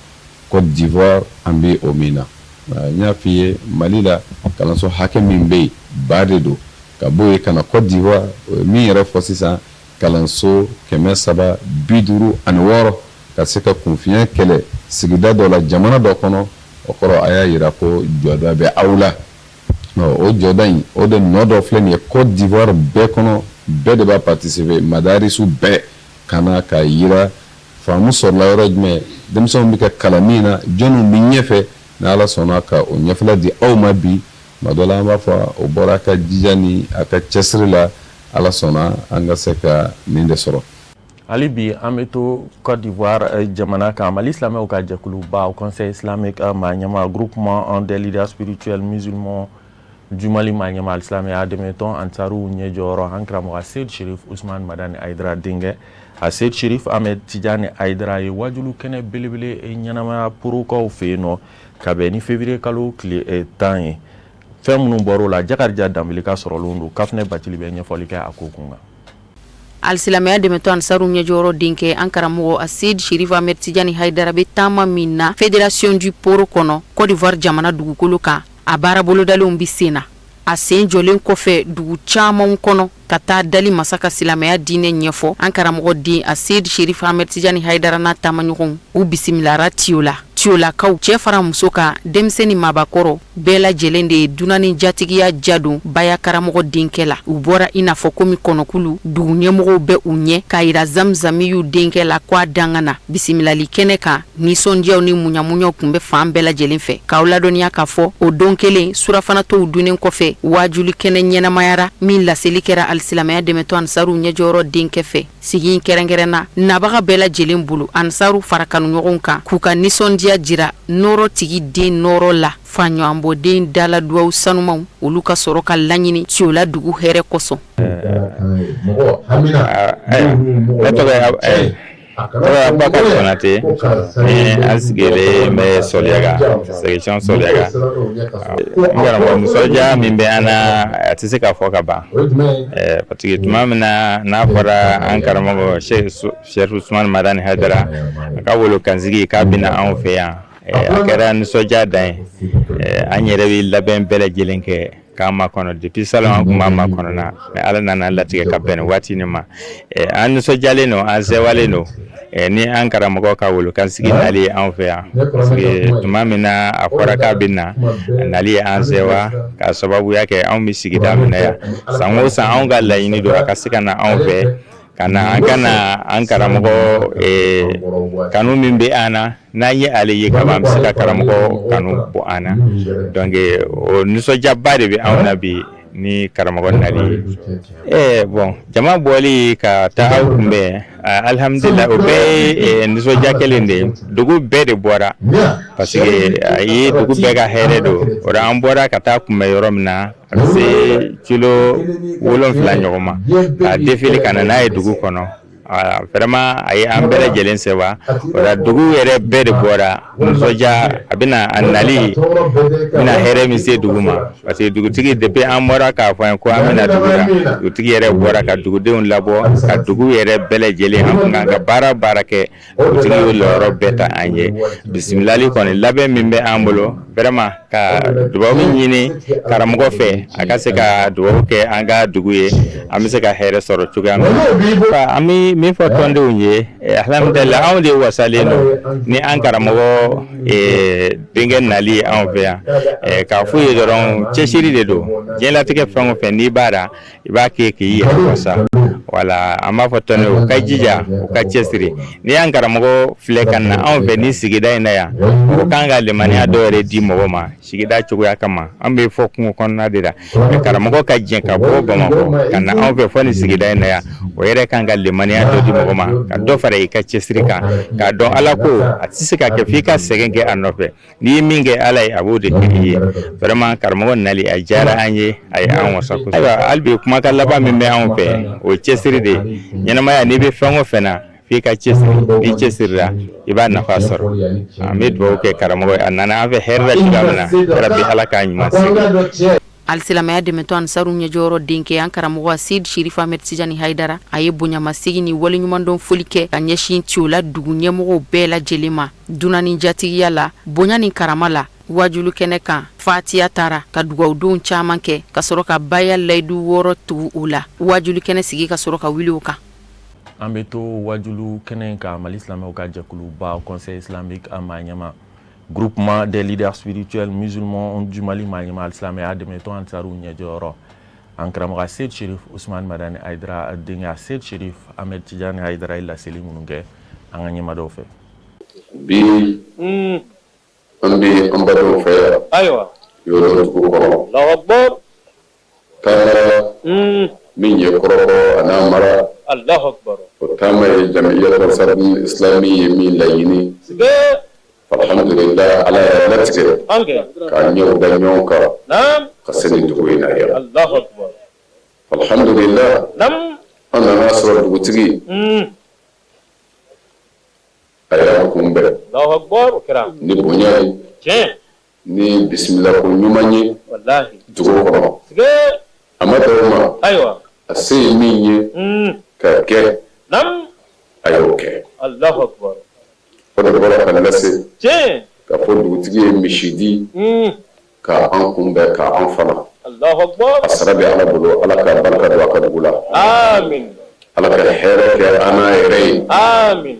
[SPEAKER 18] Côte d'Ivoire an bɛ o min na. N y'a f'i ye, Mali la kalanso hakɛ min bɛ yen, ba de don. Ka bɔ yen ka na Côte d'Ivoire, o ye min yɛrɛ fɔ sisan, kalanso 356 ka se ka kunfinya kɛlɛ sigida dɔ la, jamana dɔ kɔnɔ, o kɔrɔ a y'a yira ko jɔda bɛ aw la. O jɔda in, o de nɔ dɔ filɛ nin ye Côte d'Ivoire bɛɛ kɔnɔ, bɛɛ de b'a participer, madarisu bɛɛ ka na k'a yira faamu sɔrɔla yɔrɔ jumɛn, denmisɛnw bɛ ka kalan min na, jɔnniw bɛ ɲɛfɛ. Ni Ala sɔnna ka o ɲɛfɛla di aw ma bi, tuma dɔ la an b'a fɔ o bɔra a ka jija ni a ka cɛsiri la. Ala sɔnna, an ka se ka nin de sɔrɔ.
[SPEAKER 1] Hali bi an bɛ to Côte d'Ivoire jamana kan. Mali silamɛw ka jɛkuluba, Haut Conseil islamique maa ɲɛmaa, groupement des leaders spirituels musulmans du Mali maa ɲɛmaa, alisilamɛya dɛmɛtɔn Ansaru ɲɛjɔyɔrɔ, an karamɔgɔ Seyid Sherif Usman Madani Hayidara denkɛ, a Seyid Sherif Ahmed Tijani Hayidara, ye wajulu kɛnɛ belebele ɲɛnamaya Porokaw fɛ yen nɔ, ka bɛn ni février kalo tile 10 ye. Fɛn minnu bɔr'o la, Jakarija Danbele ka sɔrɔlenw don. Kafinɛ Bacili bɛ ɲɛfɔli kɛ a ko kun kan.
[SPEAKER 19] Alisilamɛya dɛmɛtɔn Ansaru ɲɛjɔyɔrɔ denkɛ, an karamɔgɔ Aseyid Sherif Ahmed Tijani Hayidara bɛ taama min na Fédération du Poro kɔnɔ, Côte d'Ivoire jamana dugukolo kan, a baara bolodalenw bɛ sen na. A sen jɔlen kɔfɛ dugu camanw kɔnɔ ka taa dali masa ka silamɛya diinɛ ɲɛfɔ, an karamɔgɔ den Aseyid Sherif Ahmed Tijani Hayidara n'a taamaɲɔgɔnw, u bisimilara Tiyo la. Tiyolakaw cɛ fara muso kan, denmisɛn ni maabakɔrɔ bɛɛ lajɛlen de ye dunan ni jatigiya jadon Baya karamɔgɔ denkɛ la. U bɔra i n'a fɔ komi kɔnɔkulu, dugu ɲɛmɔgɔw bɛ u ɲɛ k'a yira Zamzamiyu denkɛ la ko a danga na. Bisimilali kɛnɛ kan, nisɔndiyaw ni muɲamuɲaw tun bɛ fan bɛɛ lajɛlen fɛ. K'aw ladɔnniya k'a fɔ o don kelen, surafanatow dunnen kɔfɛ, waajuli kɛnɛ ɲɛnamayara min laseli kɛra alisilamɛya dɛmɛtɔn Ansaru ɲɛjɔyɔrɔ denkɛ fɛ. Sigi in kɛrɛnkɛrɛnna nabaga bɛɛ lajɛlen bolo, Ansaru fara kanuɲɔgɔnw kan k'u ka nisɔndiya jira nɔɔrɔ tigi den nɔɔrɔ la, faɲɔgɔnbɔden dala dugawu sanumanw olu ka sɔrɔ ka laɲini Tiyola dugu hɛrɛ kosɔn.
[SPEAKER 20] Ne tɔgɔ Abubakar Konate, an sigilen bɛ Sɔliyaga, section Sɔliyaga. N karamɔgɔ, nisɔndiya min bɛ an na, a tɛ se ka fɔ ka ban, parce que tuma min na n'a fɔra an karamɔgɔ Sɛrifu Usumani Madani Hayidara a ka wolokansigi k'a bɛna anw fɛ yan, a kɛra nisɔndiya dan ye. An yɛrɛ bɛ labɛn bɛɛ lajɛlen kɛ k'an makɔnɔ depuis salon, an tun b'a makɔnɔ na, mais Ala nana latigɛ ka bɛn nin waati nin ma. An nisɔndiyalen don, an sewalen don ni an karamɔgɔ ka wolokansigi nali ye anw fɛ yan, parce que tuma min na a fɔra k'a bɛ na, a nali ye an sewa k'a sababuya kɛ anw bɛ sigida min na yan, san o san anw ka laɲini don a ka se ka na anw fɛ, ka na an ka na an karamɔgɔ kanu min bɛ an na, n'an ye ale ye kaban, an bɛ se ka karamɔgɔ kanu bɔ an na. Donc o nisɔndiyaba de bɛ anw na bi ni karamɔgɔ nali ye. Bon, jama bɔli ka taa aw kunbɛn, alihamudulila, o bɛɛ ye nisɔndiya kelen de ye. Dugu bɛɛ de bɔra, parce que a ye dugu bɛɛ ka hɛrɛ don. O la an bɔra ka taa kunbɛn yɔrɔ min na, a bɛ se kilo 7 ɲɔgɔn ma, k'a défiler ka na n'a ye dugu kɔnɔ. Vraiment, a ye an bɛɛ lajɛlen sewa. O la dugu yɛrɛ bɛɛ de bɔra nisɔndiya. A bɛna a nali bɛna hɛrɛ min se dugu ma, parce que dugutigi, depuis an bɔra k'a fɔ an ye ko an bɛna dugu la, dugutigi yɛrɛ bɔra ka dugudenw labɔ, ka dugu yɛrɛ bɛɛ lajɛlen, an kun kan ka baara baara kɛ, dugutigi y'o lɔyɔrɔ bɛɛ ta an ye. Bisimilali kɔni, labɛn min bɛ an bolo, vraiment, ka dugawu ɲini karamɔgɔ fɛ, a ka se ka dugawu kɛ an ka dugu ye, an bɛ se ka hɛrɛ sɔrɔ cogoya min na. An bɛ min fɔ tɔndenw ye, alhamdulillah, anw de wasalen don ni an karamɔgɔ denkɛ nali ye anw fɛ yan. K'a f'u ye dɔrɔn, cɛsiri de don. Diɲɛlatigɛ fɛn o fɛn, n'i b'a la, i b'a kɛ k'i yɛrɛ wasa. Wala an b'a fɔ tɔndenw u ka jija, u ka cɛsiri. N'i y'an karamɔgɔ filɛ ka na anw fɛ ni sigida in na yan, o kan ka limaniya dɔ yɛrɛ di mɔgɔ ma sigida cogoya kama. An bɛ fɔ kungo kɔnɔna de la, mais karamɔgɔ ka jɛn ka bɔ Bamakɔ ka na anw fɛ fɔ ni sigida in na yan, o yɛrɛ kan ka limaniya dɔ di mɔgɔ ma, ka dɔ fara i ka cɛsiri kan, k'a dɔn Ala ko a tɛ se ka kɛ f'i ka sɛgɛn kɛ a nɔfɛ. N'i ye min kɛ Ala ye, a b'o de kɛ i ye. Vraiment, karamɔgɔ nali a diyara an ye, a ye an wasa kosɛbɛ. Ayiwa, hali bi kumakan laban min bɛ anw fɛ, o ye cɛsiri de ye. Ɲɛnamaya, n'i bɛ fɛn o fɛn na, f'i ka cɛsiri. N'i cɛsirila, i b'a nafa sɔrɔ. An bɛ dugawu kɛ karamɔgɔ ye, a nana an fɛ hɛrɛ la cogoya min na, yarabi Ala k'a ɲuman segin.
[SPEAKER 19] Alisilamɛya dɛmɛtɔn Ansaru ɲɛjɔyɔrɔ denkɛ, an karamɔgɔ Seyidi Sherif Ahmed Tijani Hayidara, a ye bonyamasegin ni waleɲumandɔn foli kɛ ka ɲɛsin Tiyola dugu ɲɛmɔgɔw bɛɛ lajɛlen ma, dunan ni jatigiya la, bonya ni karama la. Wajulu kɛnɛ kan, fatiya taara ka dugawudon caman kɛ ka sɔrɔ ka baya layidu 6 tugu u la. Wajulu kɛnɛ sigi ka sɔrɔ ka wuli o kan.
[SPEAKER 1] An bɛ to wajulu kɛnɛ in kan. Mali silamɛw ka jɛkuluba Conseil islamique a maa ɲɛma, Groupement des leaders spirituels musulmans du Mali maa ɲɛma, alisilamɛya dɛmɛtɔn Ansaru ɲɛjɔyɔrɔ, an karamɔgɔ Seyidi Sherif Usumani Madani Hayidara denkɛ Seyidi Sherif Ahmed Tijani Hayidara ye laseli minnu kɛ an ka ɲɛma dɔw fɛ.
[SPEAKER 18] Bi an bɛ an badenw fɛ yan.
[SPEAKER 21] Ayiwa.
[SPEAKER 18] Yɔrɔ dugu kɔnɔ.
[SPEAKER 21] Allahu akbar.
[SPEAKER 18] Taama min ye kɔrɔbɔ a n'a mara.
[SPEAKER 21] Allahu akbar.
[SPEAKER 18] O taama ye Jamiyatu Ansarul Islami ye min laɲini.
[SPEAKER 21] Siga.
[SPEAKER 18] Alhamdulillah, Ala y'a latigɛ.
[SPEAKER 21] Anke.
[SPEAKER 18] K'a ɲɛw da ɲɔgɔn kan.
[SPEAKER 21] Naam.
[SPEAKER 18] Ka se nin dugu in na yan.
[SPEAKER 21] Allahu akbar.
[SPEAKER 18] Alhamdulillah.
[SPEAKER 21] Naam.
[SPEAKER 18] An nana sɔrɔ dugutigi. A y'an kunbɛn.
[SPEAKER 21] Allahu akbar, o kɛra.
[SPEAKER 18] Ni bonya ye.
[SPEAKER 21] Tiɲɛ.
[SPEAKER 18] Ni bisimilako ɲuman ye.
[SPEAKER 21] Walahi.
[SPEAKER 18] Dugu kɔnɔ.
[SPEAKER 21] Siga.
[SPEAKER 18] A ma dan o ma.
[SPEAKER 21] Ayiwa.
[SPEAKER 18] A se ye min ye. Ka kɛ.
[SPEAKER 21] Naam.
[SPEAKER 18] A y'o kɛ.
[SPEAKER 21] Allahu akbar.
[SPEAKER 18] O de bɔra ka lase.
[SPEAKER 21] Tiɲɛ.
[SPEAKER 18] K'a fɔ dugutigi ye misi di. Ka an kunbɛn, ka an fana.
[SPEAKER 21] Allahu akbar.
[SPEAKER 18] A sara bɛ Ala bolo, Ala ka barika don a ka dugu la.
[SPEAKER 21] Amin.
[SPEAKER 18] Ala ka hɛrɛ kɛ an n'a yɛrɛ ye.
[SPEAKER 21] Amin.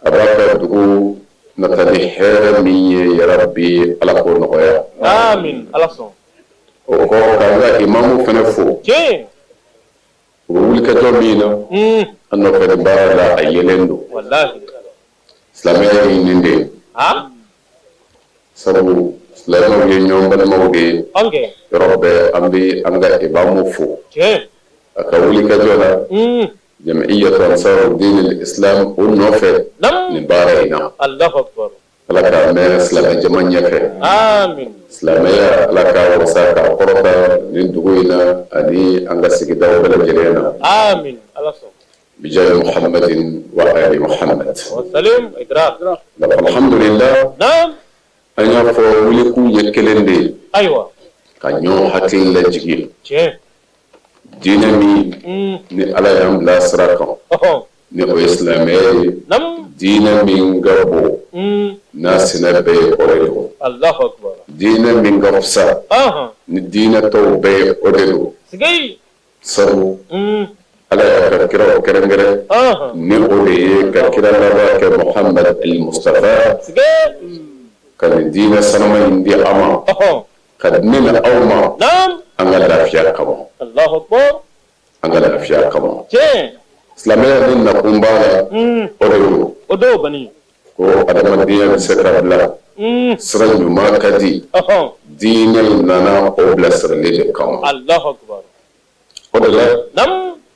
[SPEAKER 18] A b'a ka dugu nata ni hɛrɛ min ye yarabi Ala k'o nɔgɔya.
[SPEAKER 21] Amin. Ala sɔn.
[SPEAKER 18] O kɔ k'an ka imamu fana fo.
[SPEAKER 21] Tiɲɛ.
[SPEAKER 18] U bɛ wulikajɔ min na an nɔfɛ nin baara la, a yelen don.
[SPEAKER 21] Wallahi.
[SPEAKER 18] Silamɛya ye nin de ye. Sabu silamɛw ye ɲɔgɔn balimaw de ye.
[SPEAKER 21] Anke.
[SPEAKER 18] Yɔrɔ bɛɛ an bɛ an ka imamu fo.
[SPEAKER 21] Tiɲɛ.
[SPEAKER 18] A ka wulikajɔ la. Jam'iyyatu Ansar Din Islam o nɔfɛ nin baara in na.
[SPEAKER 21] Allahu akbar.
[SPEAKER 18] Ala k'a mɛn silamɛ jama ɲɛfɛ.
[SPEAKER 21] Amin.
[SPEAKER 18] Silamɛya Ala k'a wasa k'a kɔrɔta nin dugu in na ani an ka sigidaw bɛɛ lajɛlen na.
[SPEAKER 21] Amin. Ala sɔn.
[SPEAKER 18] Bijahi Muhammadin wa ali Muhammad.
[SPEAKER 21] Wa salim idrak.
[SPEAKER 18] Alhamdulillah.
[SPEAKER 21] Naam.
[SPEAKER 18] An y'a fɔ wulikun ye kelen de ye.
[SPEAKER 21] Ayiwa.
[SPEAKER 18] Ka ɲɔgɔn hakili lajigin.
[SPEAKER 21] Tiɲɛ.
[SPEAKER 18] Diinɛ min ni Ala y'an bila sira kan, ni o ye silamɛya ye, diinɛ min ka bon n'a sinɛ bɛɛ ye, o de don.
[SPEAKER 21] Allahu akbar.
[SPEAKER 18] Diinɛ min ka fisa ni diinɛ tɔw bɛɛ ye, o de don.
[SPEAKER 21] Sigei.
[SPEAKER 18] Sabu Ala y'a ka kiraw kɛrɛnkɛrɛn ni o de ye ka kira laban kɛ Muhammad al-Mustafa, ka nin diinɛ sanuma in di a ma, ka di ne ni aw ma an ka lafiya kama.
[SPEAKER 21] Allahu akbar.
[SPEAKER 18] An ka lafiya kama.
[SPEAKER 21] Tiɲɛ.
[SPEAKER 18] Silamɛya ni nakun b'a la, o de don.
[SPEAKER 21] O dɔw bani.
[SPEAKER 18] Ko adamadenya bɛ se ka bila sira ɲuman ka di, diinɛ in nana o bilasirali de kama.
[SPEAKER 21] Allahu akbar.
[SPEAKER 18] O de la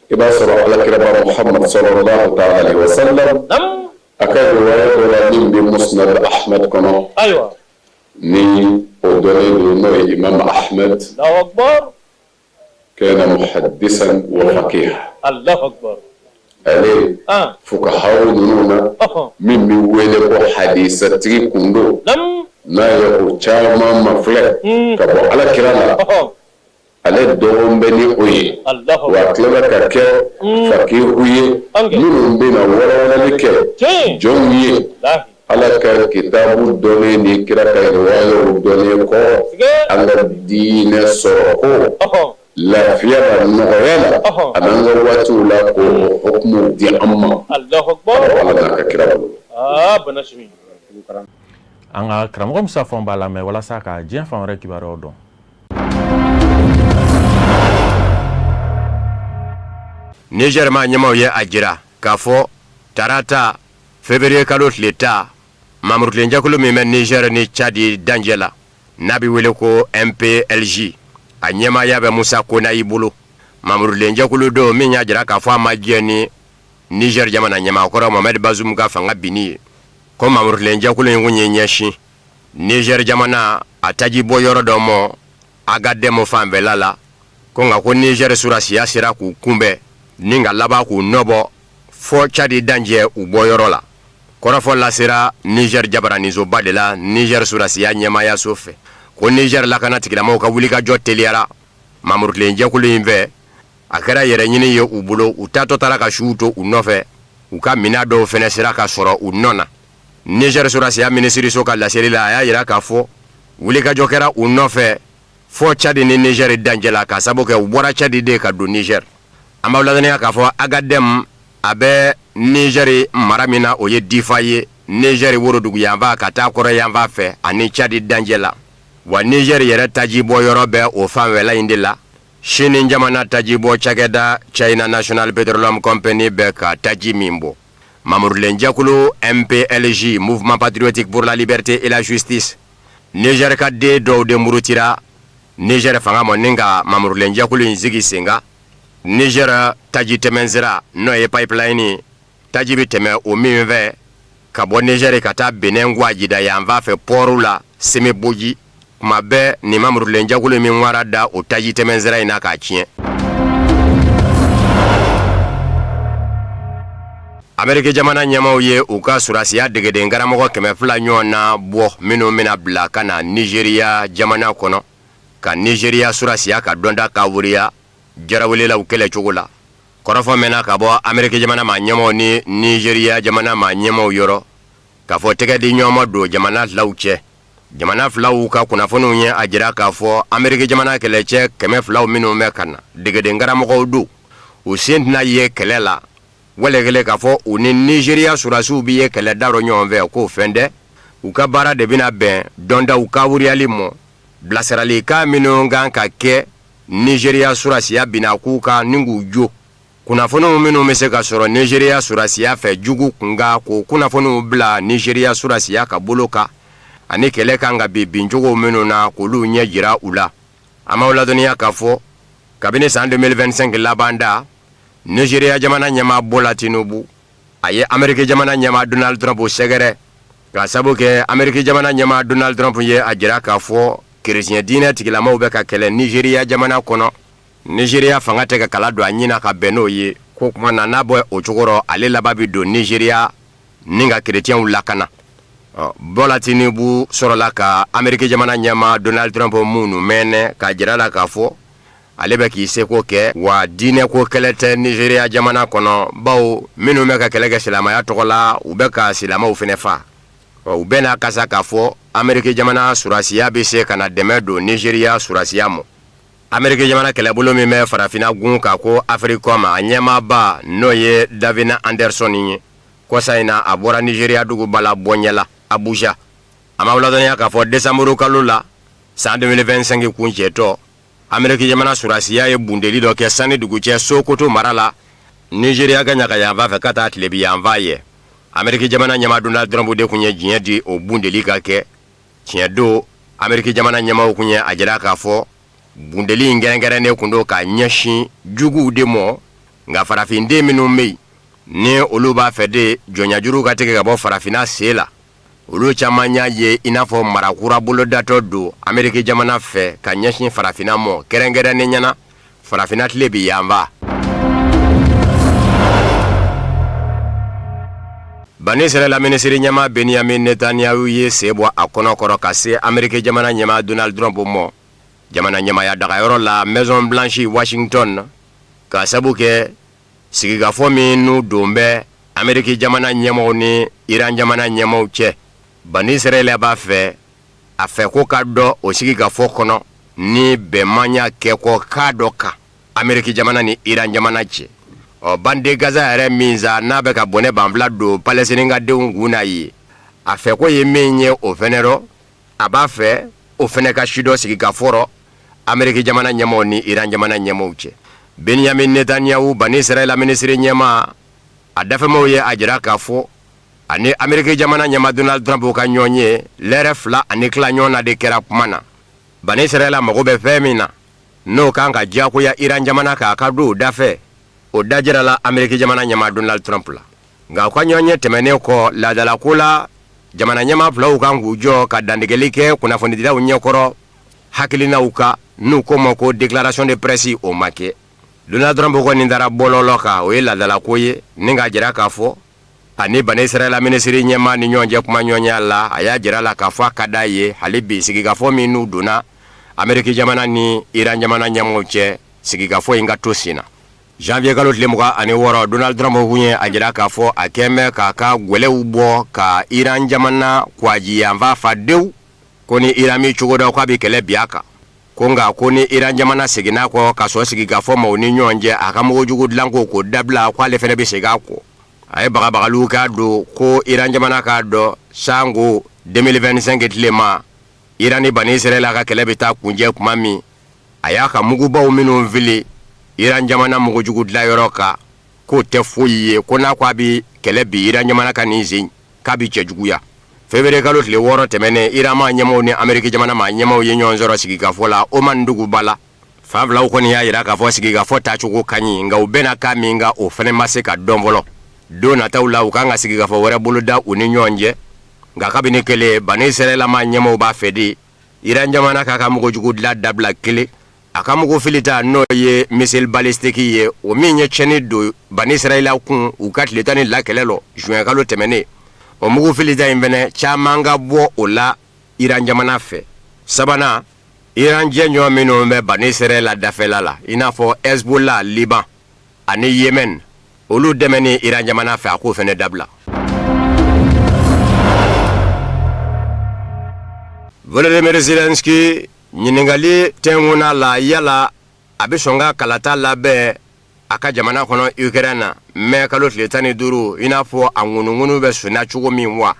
[SPEAKER 18] i b'a sɔrɔ alakiraba Muhammad sallallahu ta'ala alaihi wa sallam, a ka riwaya dɔ la min bɛ Musnad Ahmad kɔnɔ.
[SPEAKER 21] Ayiwa.
[SPEAKER 18] Ni o dɔnnen don, n'o ye Imam Ahmad.
[SPEAKER 21] Allahu akbar.
[SPEAKER 18] Kana muhaddisan wa faqih.
[SPEAKER 21] Allahu akbar.
[SPEAKER 18] Ale fukahaw ninnu na min bɛ wele ko hadisatigi kun don, n'a ye o caman mafilɛ ka bɔ ala kira la, ale dɔn bɛ ni o ye, wa a tilala ka kɛ fakihu ye minnu bɛna walawalali kɛ jɔnw ye Ala ka kitabu dɔnnen ni kira ka riwayaw dɔnnen kɔ, an ka diinɛ sɔrɔ ko lafiya la, nɔgɔya la, a n'an ka waatiw la, k'o hukumu di an ma.
[SPEAKER 21] Allahu akbar.
[SPEAKER 18] Ala n'a ka kira bolo.
[SPEAKER 1] An ka karamɔgɔ Musa Fɔn b'a lamɛn walasa ka diɲɛ fan wɛrɛ kibaruyaw dɔn.
[SPEAKER 3] Niger maa ɲɛmaw ye a jira k'a fɔ tarata février kalo tile 10, mamurukilenjɛkulu min bɛ Niger ni Tchad dancɛ la, n'a bɛ wele ko MPLJ, a ɲɛmaaya bɛ Musa Konayi bolo. Mamurukilenjɛkulu don min y'a jira k'a fɔ a ma jɛ ni Niger jamana ɲɛmaakɔrɔ Mohamed Bazoum ka fanga binni ye. Ko mamurukilenjɛkulu in kun ye ɲɛsin Niger jamana a taji bɔ yɔrɔ dɔ ma Agadem fanfɛla la, ko nka ko Niger surasiya sera k'u kunbɛn ni ka laban k'u nɔbɔ fɔ Tchad dancɛ u bɔyɔrɔ la. Kɔrɔfɔ lasera Niger jabaranisoba de la Niger surasiya ɲɛmaayaso fɛ, ko Niger lakana tigilamɔgɔw ka wulikajɔ teliyara mamurukilenjɛkulu in fɛ. A kɛra yɛrɛ ɲini ye u bolo, u taatɔ taara ka suw to u nɔfɛ, u ka minɛn dɔw fɛnɛ sera ka sɔrɔ u nɔ na. Niger surasiya minisiriso ka laseli la, a y'a jira k'a fɔ wulikajɔ kɛra u nɔfɛ fɔ Tchad ni Niger dancɛ la, ka sabu kɛ u bɔra Tchad de ka don Niger. An b'aw ladɔnniya k'a fɔ Agadem a bɛ Niger mara min na, o ye Difa ye, Niger woroduguyanfan ka taa kɔrɔyanfan fɛ ani Tchad dancɛ la. Wa Niger yɛrɛ taji bɔ yɔrɔ bɛ o fanfɛla in de la. Sini jamana taji bɔ cakɛda China National Petroleum Company bɛ ka taji min bɔ. Mamurulenjɛkulu MPLJ, Mouvement Patriotique pour la Liberté et la Justice, Niger ka den dɔw de murutira Niger fanga ma ni ka mamurulenjɛkulu in sigi sen kan. Niger taji tɛmɛnsira, n'o ye pipeline ye, taji bɛ tɛmɛ o min fɛ ka bɔ Niger ka taa Benin gwajida yanfan fɛ pɔriw la Semeboji, tuma bɛɛ nin mamurulenjɛkulu min wara da o taji tɛmɛnsira in na k'a tiɲɛ. Ameriki jamana ɲɛmaaw ye u ka surasiya degeden karamɔgɔ 200 ɲɔgɔn na bɔ minnu bɛna bila ka na Nizeriya jamana kɔnɔ ka Nizeriya surasiya ka dɔnta ka wuriya jarawelelaw kɛlɛcogo la. Kɔrɔfɔ mɛnna ka bɔ Ameriki jamana maa ɲɛmaaw ni Nizeriya jamana maa ɲɛmaaw yɔrɔ k'a fɔ tɛgɛ di ɲɔgɔn ma don jamana filaw cɛ. Jamana filaw ka kunnafoniw ye a jira k'a fɔ Ameriki jamana kɛlɛcɛ 200 minnu bɛ ka na degeden karamɔgɔw don, u sen tɛna ye kɛlɛ la, wale kelen k'a fɔ u ni Nizeriya surasiw bɛ ye kɛlɛ da rɔ ɲɔgɔn fɛ, k'o fɛn tɛ. U ka baara de bɛna bɛn dɔndaw kawuriyali mɔ, bilasiralikan minnu kan ka kɛ Nizeriya surasiya binakun kan ni k'u jo. Kunnafoniw minnu bɛ se ka sɔrɔ Nizeriya surasiya fɛ jugu kunkan, k'o kunnafoniw bila Nizeriya surasiya ka bolo kan, ani kɛlɛ kan ka bin bincogo minnu na, k'olu ɲɛ jira u la. An b'aw ladɔnniya k'a fɔ kabini san 2025 laban da, Nizeriya jamana ɲɛmaa Bola Tinubu a ye Ameriki jamana ɲɛmaa Donald Trump sɛgɛrɛ k'a sabu kɛ Ameriki jamana ɲɛmaa Donald Trump ye a jira k'a fɔ kerecɛn diinɛ tigilamaw bɛ ka kɛlɛ Nizeriya jamana kɔnɔ. Nizeriya fanga tɛ ka kala don a ɲin na ka bɛn n'o ye, k'o tuma na n'a bɔ o cogo rɔ, ale laban bɛ don Nizeriya ni ka kerecɛnw lakana. Ɔ, Bola Tinubu sɔrɔla ka Ameriki jamana ɲɛmaa Donald Trump minnu mɛnɛ k'a jira la k'a fɔ ale bɛ k'i seko kɛ, wa diinɛko kɛlɛ tɛ Nizeriya jamana kɔnɔ, bawo minnu bɛ ka kɛlɛ kɛ silamɛya tɔgɔ la, u bɛ ka silamɛw fana faa. Ɔ, u bɛɛ n'a kasa k'a fɔ Ameriki jamana surasiya bɛ se ka na dɛmɛ don Nizeriya surasiya ma. Ameriki jamana kɛlɛbolo min bɛ farafinna gun kan ko Africom, a ɲɛmaaba n'o ye Davina Anderson ye, kɔsa in na a bɔra Nizeriya duguba la bɔɲɛ la Abuja. An b'aw ladɔnniya k'a fɔ desanburu kalo la san 2025 kuncɛtɔ, Ameriki jamana surasiya ye bundeli dɔ kɛ sanni dugu cɛ Sokoto mara la Nizeriya kaɲaka yanfan fɛ ka taa tilebi yanfan ye. Ameriki jamana ɲɛmaa Donald Trump de tun ye diɲɛ di o bundeli ka kɛ. Tiɲɛ don, Ameriki jamana ɲɛmaaw tun ye a jira k'a fɔ bundeli in kɛrɛnkɛrɛnnen tun don k'a ɲɛsin juguw de mɔ, nka farafinden minnu bɛ yen ni olu b'a fɛ de jɔnyajuru ka tigɛ ka bɔ farafinna sen la, olu caman y'a ye i n'a fɔ mara kura bolodatɔ don Ameriki jamana fɛ ka ɲɛsin farafinna mɔ, kɛrɛnkɛrɛnnenya na farafinna tilebi yanfan. Bani Israɛla minisiri ɲɛmaa Benyamin Netanyahu ye sen bɔ a kɔnɔ kɔrɔ ka se Ameriki jamana ɲɛmaa Donald Trump mɔ jamana ɲɛmaaya dagayɔrɔ la Maison Blanche Washington, k'a sabu kɛ sigikafɔ min n'u don bɛ Ameriki jamana ɲɛmaaw ni Iran jamana ɲɛmaaw cɛ. Bani Israɛla b'a fɛ a fɛ ko ka dɔn o sigikafɔ kɔnɔ ni bɛnmaya kɛ kɔ k'a dɔ kan Ameriki jamana ni Iran jamana cɛ. Ɔ, bande Gaza yɛrɛ min sa n'a bɛ ka bɔnɛ banfila don Palestine ka denw kun na ye, a fɛ ko ye min ye o fɛnɛ rɔ, a b'a fɛ o fɛnɛ ka sidɔn sigikafɔ rɔ Ameriki jamana ɲɛmaaw ni Iran jamana ɲɛmaaw cɛ. Benyamin Netanyahu, Bani Israɛla minisiri ɲɛmaa, a dafɛmaaw ye a jira k'a fɔ ani Ameriki jamana ɲɛmaa Donald Trump ka ɲɔgɔn ye lɛrɛ 2 ani tila ɲɔgɔn na de kɛra kuma na. Bani Israɛla mago bɛ fɛn min na, n'o kan ka diyagoya Iran jamana kan a ka don o dafɛ, o dajirala Ameriki jamana ɲɛmaa Donald Trump la. Nka u ka ɲɔgɔnye tɛmɛnen kɔ laadalako la, jamana ɲɛmaa filaw kan k'u jɔ ka dantigɛli kɛ kunnafonidilaw ɲɛkɔrɔ hakilinaw kan, n'u ko ma ko déclaration de presse, o ma kɛ. Donald Trump kɔni taara bɔlɔlɔ kan, o ye laadalako ye, ni k'a jira k'a fɔ ani Bani Israɛla minisiri ɲɛmaa ni ɲɔgɔn cɛ kumaɲɔgɔnya la, a y'a jira la k'a fɔ a ka d'a ye hali bi sigikafɔ min n'u donna Ameriki jamana ni Iran jamana ɲɛmɔgɔw cɛ, sigikafɔ in ka to sen na. Janvier kalo tile 26, Donald Trump kun ye a jira k'a fɔ a kɛn bɛ k'a ka gwɛlɛw bɔ ka Iran jamana kwaji yanfan fa dewu, ko ni Iran m'i cogo dɔn k'a bɛ kɛlɛ bin a kan. Ko nka ko ni Iran jamana seginna kɔ ka sɔn sigikafɔ ma u ni ɲɔgɔn cɛ, a ka mugujugu dilanko k'o dabila, k'ale fana bɛ segin a kɔ. A ye bagabagaliw k'a don ko Iran jamana k'a dɔn sanko 2025 tilema Iran ni Bani Israɛla ka kɛlɛ bɛ taa kuncɛ tuma min, a y'a ka mugubaw minnu fili Iran jamana mugujugu dilanyɔrɔ kan, k'o tɛ foyi ye, ko n'a ko a bɛ kɛlɛ bin Iran jamana kan nin sen, k'a bɛ cɛjuguya. Février kalo tile 6 tɛmɛnen, Iran maa ɲɛmaaw ni Ameriki jamana maa ɲɛmaaw ye ɲɔgɔn sɔrɔ sigikafɔ la Oman duguba la. Fan filaw kɔni y'a jira k'a fɔ sigikafɔ taacogo ka ɲi, nka u bɛnna kan min kan, o fana ma se ka dɔn fɔlɔ. Don nataw la, u kan ka sigikafɔ wɛrɛ boloda u ni ɲɔgɔn cɛ. Nka kabini kelen, Bani Israɛla maa ɲɛmaaw b'a fɛ de Iran jamana k'a ka mugujugu dilan dabila kelen, a ka mugu filita n'o ye missile balistique ye, o min ye tiɲɛni don Bani Israɛla kun u ka tile 12 kɛlɛ lɔ juin kalo tɛmɛnen, o mugu filita in fɛnɛ caman ka bɔ o la Iran jamana fɛ. Sabanan, Iran jɛɲɔgɔn minnu bɛ Bani Israɛla dafɛla la, i n'a fɔ Hezbollah Liban ani Yemen, olu dɛmɛni Iran jamana fɛ, a k'o fɛnɛ dabila. Volodymyr Zelensky ɲininkali tɛnkunna la yala a bɛ sɔn ka kalata labɛn a ka jamana kɔnɔ Ukraine na mɛ kalo tile 15, i n'a fɔ a ŋunuŋunu bɛ senna cogo min wa.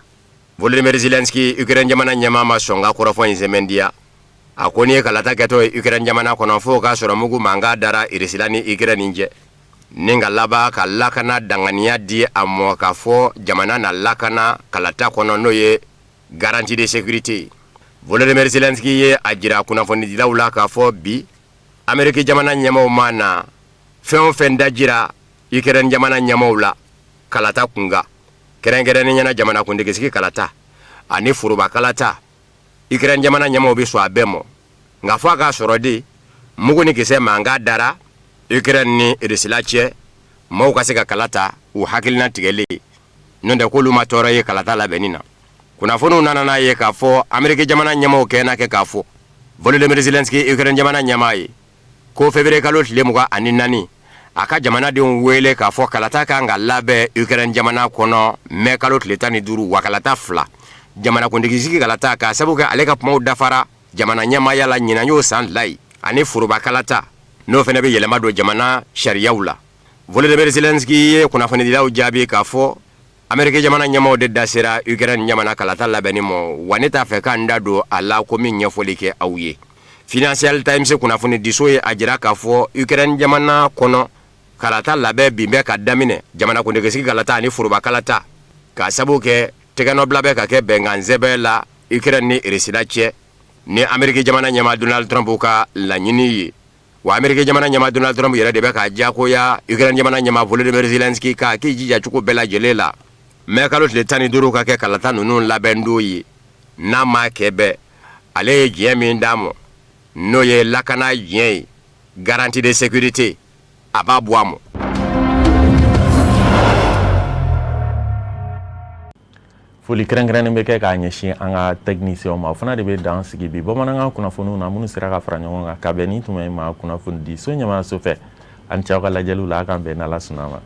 [SPEAKER 3] Volodymyr Zelensky, Ukraine jamana ɲɛmaa ma sɔn ka kɔrɔfɔ in sɛmɛntiya. A ko n'i ye kalata kɛtɔ ye Ukraine jamana kɔnɔ, f'o k'a sɔrɔ mugu mankan dara Irisila ni Ukraine cɛ, ni ka laban ka lakana danganiya di a mɔ k'a fɔ jamana na lakana kalata kɔnɔ, n'o ye garantie de sécurité ye. Volodymyr Zelensky ye a jira kunnafonidilaw la k'a fɔ bi Ameriki jamana ɲɛmaaw ma na fɛn o fɛn dajira Ukraine jamana ɲɛmaaw la kalata kunkan, kɛrɛnkɛrɛnnenya na jamanakuntigisigi kalata ani foroba kalata, Ukraine jamana ɲɛmaaw bɛ sɔn a bɛɛ mɔ, nka fo a k'a sɔrɔ de mugu ni kisɛ mankan dara Ukraine ni Irisila cɛ, maaw ka se ka kala ta u hakilina tigɛlen, n'o tɛ k'olu ma tɔɔrɔ ye kalata labɛnni na. Kunnafoniw nana n'a ye k'a fɔ Ameriki jamana ɲɛmaaw kɛnɛ kɛ k'a fɔ Volodymyr Zelensky, Ukraine jamana ɲɛmaa ye, ko février kalo tile 24, a ka jamanadenw wele k'a fɔ kalata kan ka labɛn Ukraine jamana kɔnɔ mai kalo tile 15, wa kalata fila, jamanakuntigisigi kalata, k'a sabu kɛ ale ka kumaw dafara jamana ɲɛmaaya la ɲinan y'o san 2 ye, ani foroba kalata, n'o fana bɛ yɛlɛma don jamana sariyaw la. Volodymyr Zelensky ye kunnafonidilaw jaabi k'a fɔ Ameriki jamana ɲɛmaaw de da sera Ukraine jamana kalata labɛnni ma, wa ne t'a fɛ ka n da don a la ko min ɲɛfɔli kɛ aw ye. Financial Times kunnafonidiso ye a jira k'a fɔ Ukraine jamana kɔnɔ kalata labɛn bin bɛ ka daminɛ, jamanakuntigisigi kalata ani foroba kalata, k'a sabu kɛ tɛgɛnɔbila bɛ ka kɛ bɛnkan sɛbɛn la Ukraine ni Irisila cɛ, ni Ameriki jamana ɲɛmaa Donald Trump ka laɲini ye. Wa Ameriki jamana ɲɛmaa Donald Trump yɛrɛ de bɛ k'a diyagoya Ukraine jamana ɲɛmaa Volodymyr Zelensky k'a k'i jija cogo bɛɛ lajɛlen la mai kalo tile 15 ka kɛ kalata ninnu labɛn don ye. N'a m'a kɛ bɛɛ, ale ye diɲɛ min d'a ma, n'o ye lakana diɲɛ ye, garantie de sécurité, a b'a bɔ a ma.
[SPEAKER 1] Foli kɛrɛnkɛrɛnnen bɛ kɛ k'a ɲɛsin an ka technicienw ma. O fana de bɛ dan sigi bi bamanankan kunnafoniw na minnu sera ka fara ɲɔgɔn kan ka bɛn ni tuma in ma kunnafoni di so ɲɛmaayaso fɛ. An cɛw ka lajɛliw la, a k'an bɛn n'Ala sɔnna ma.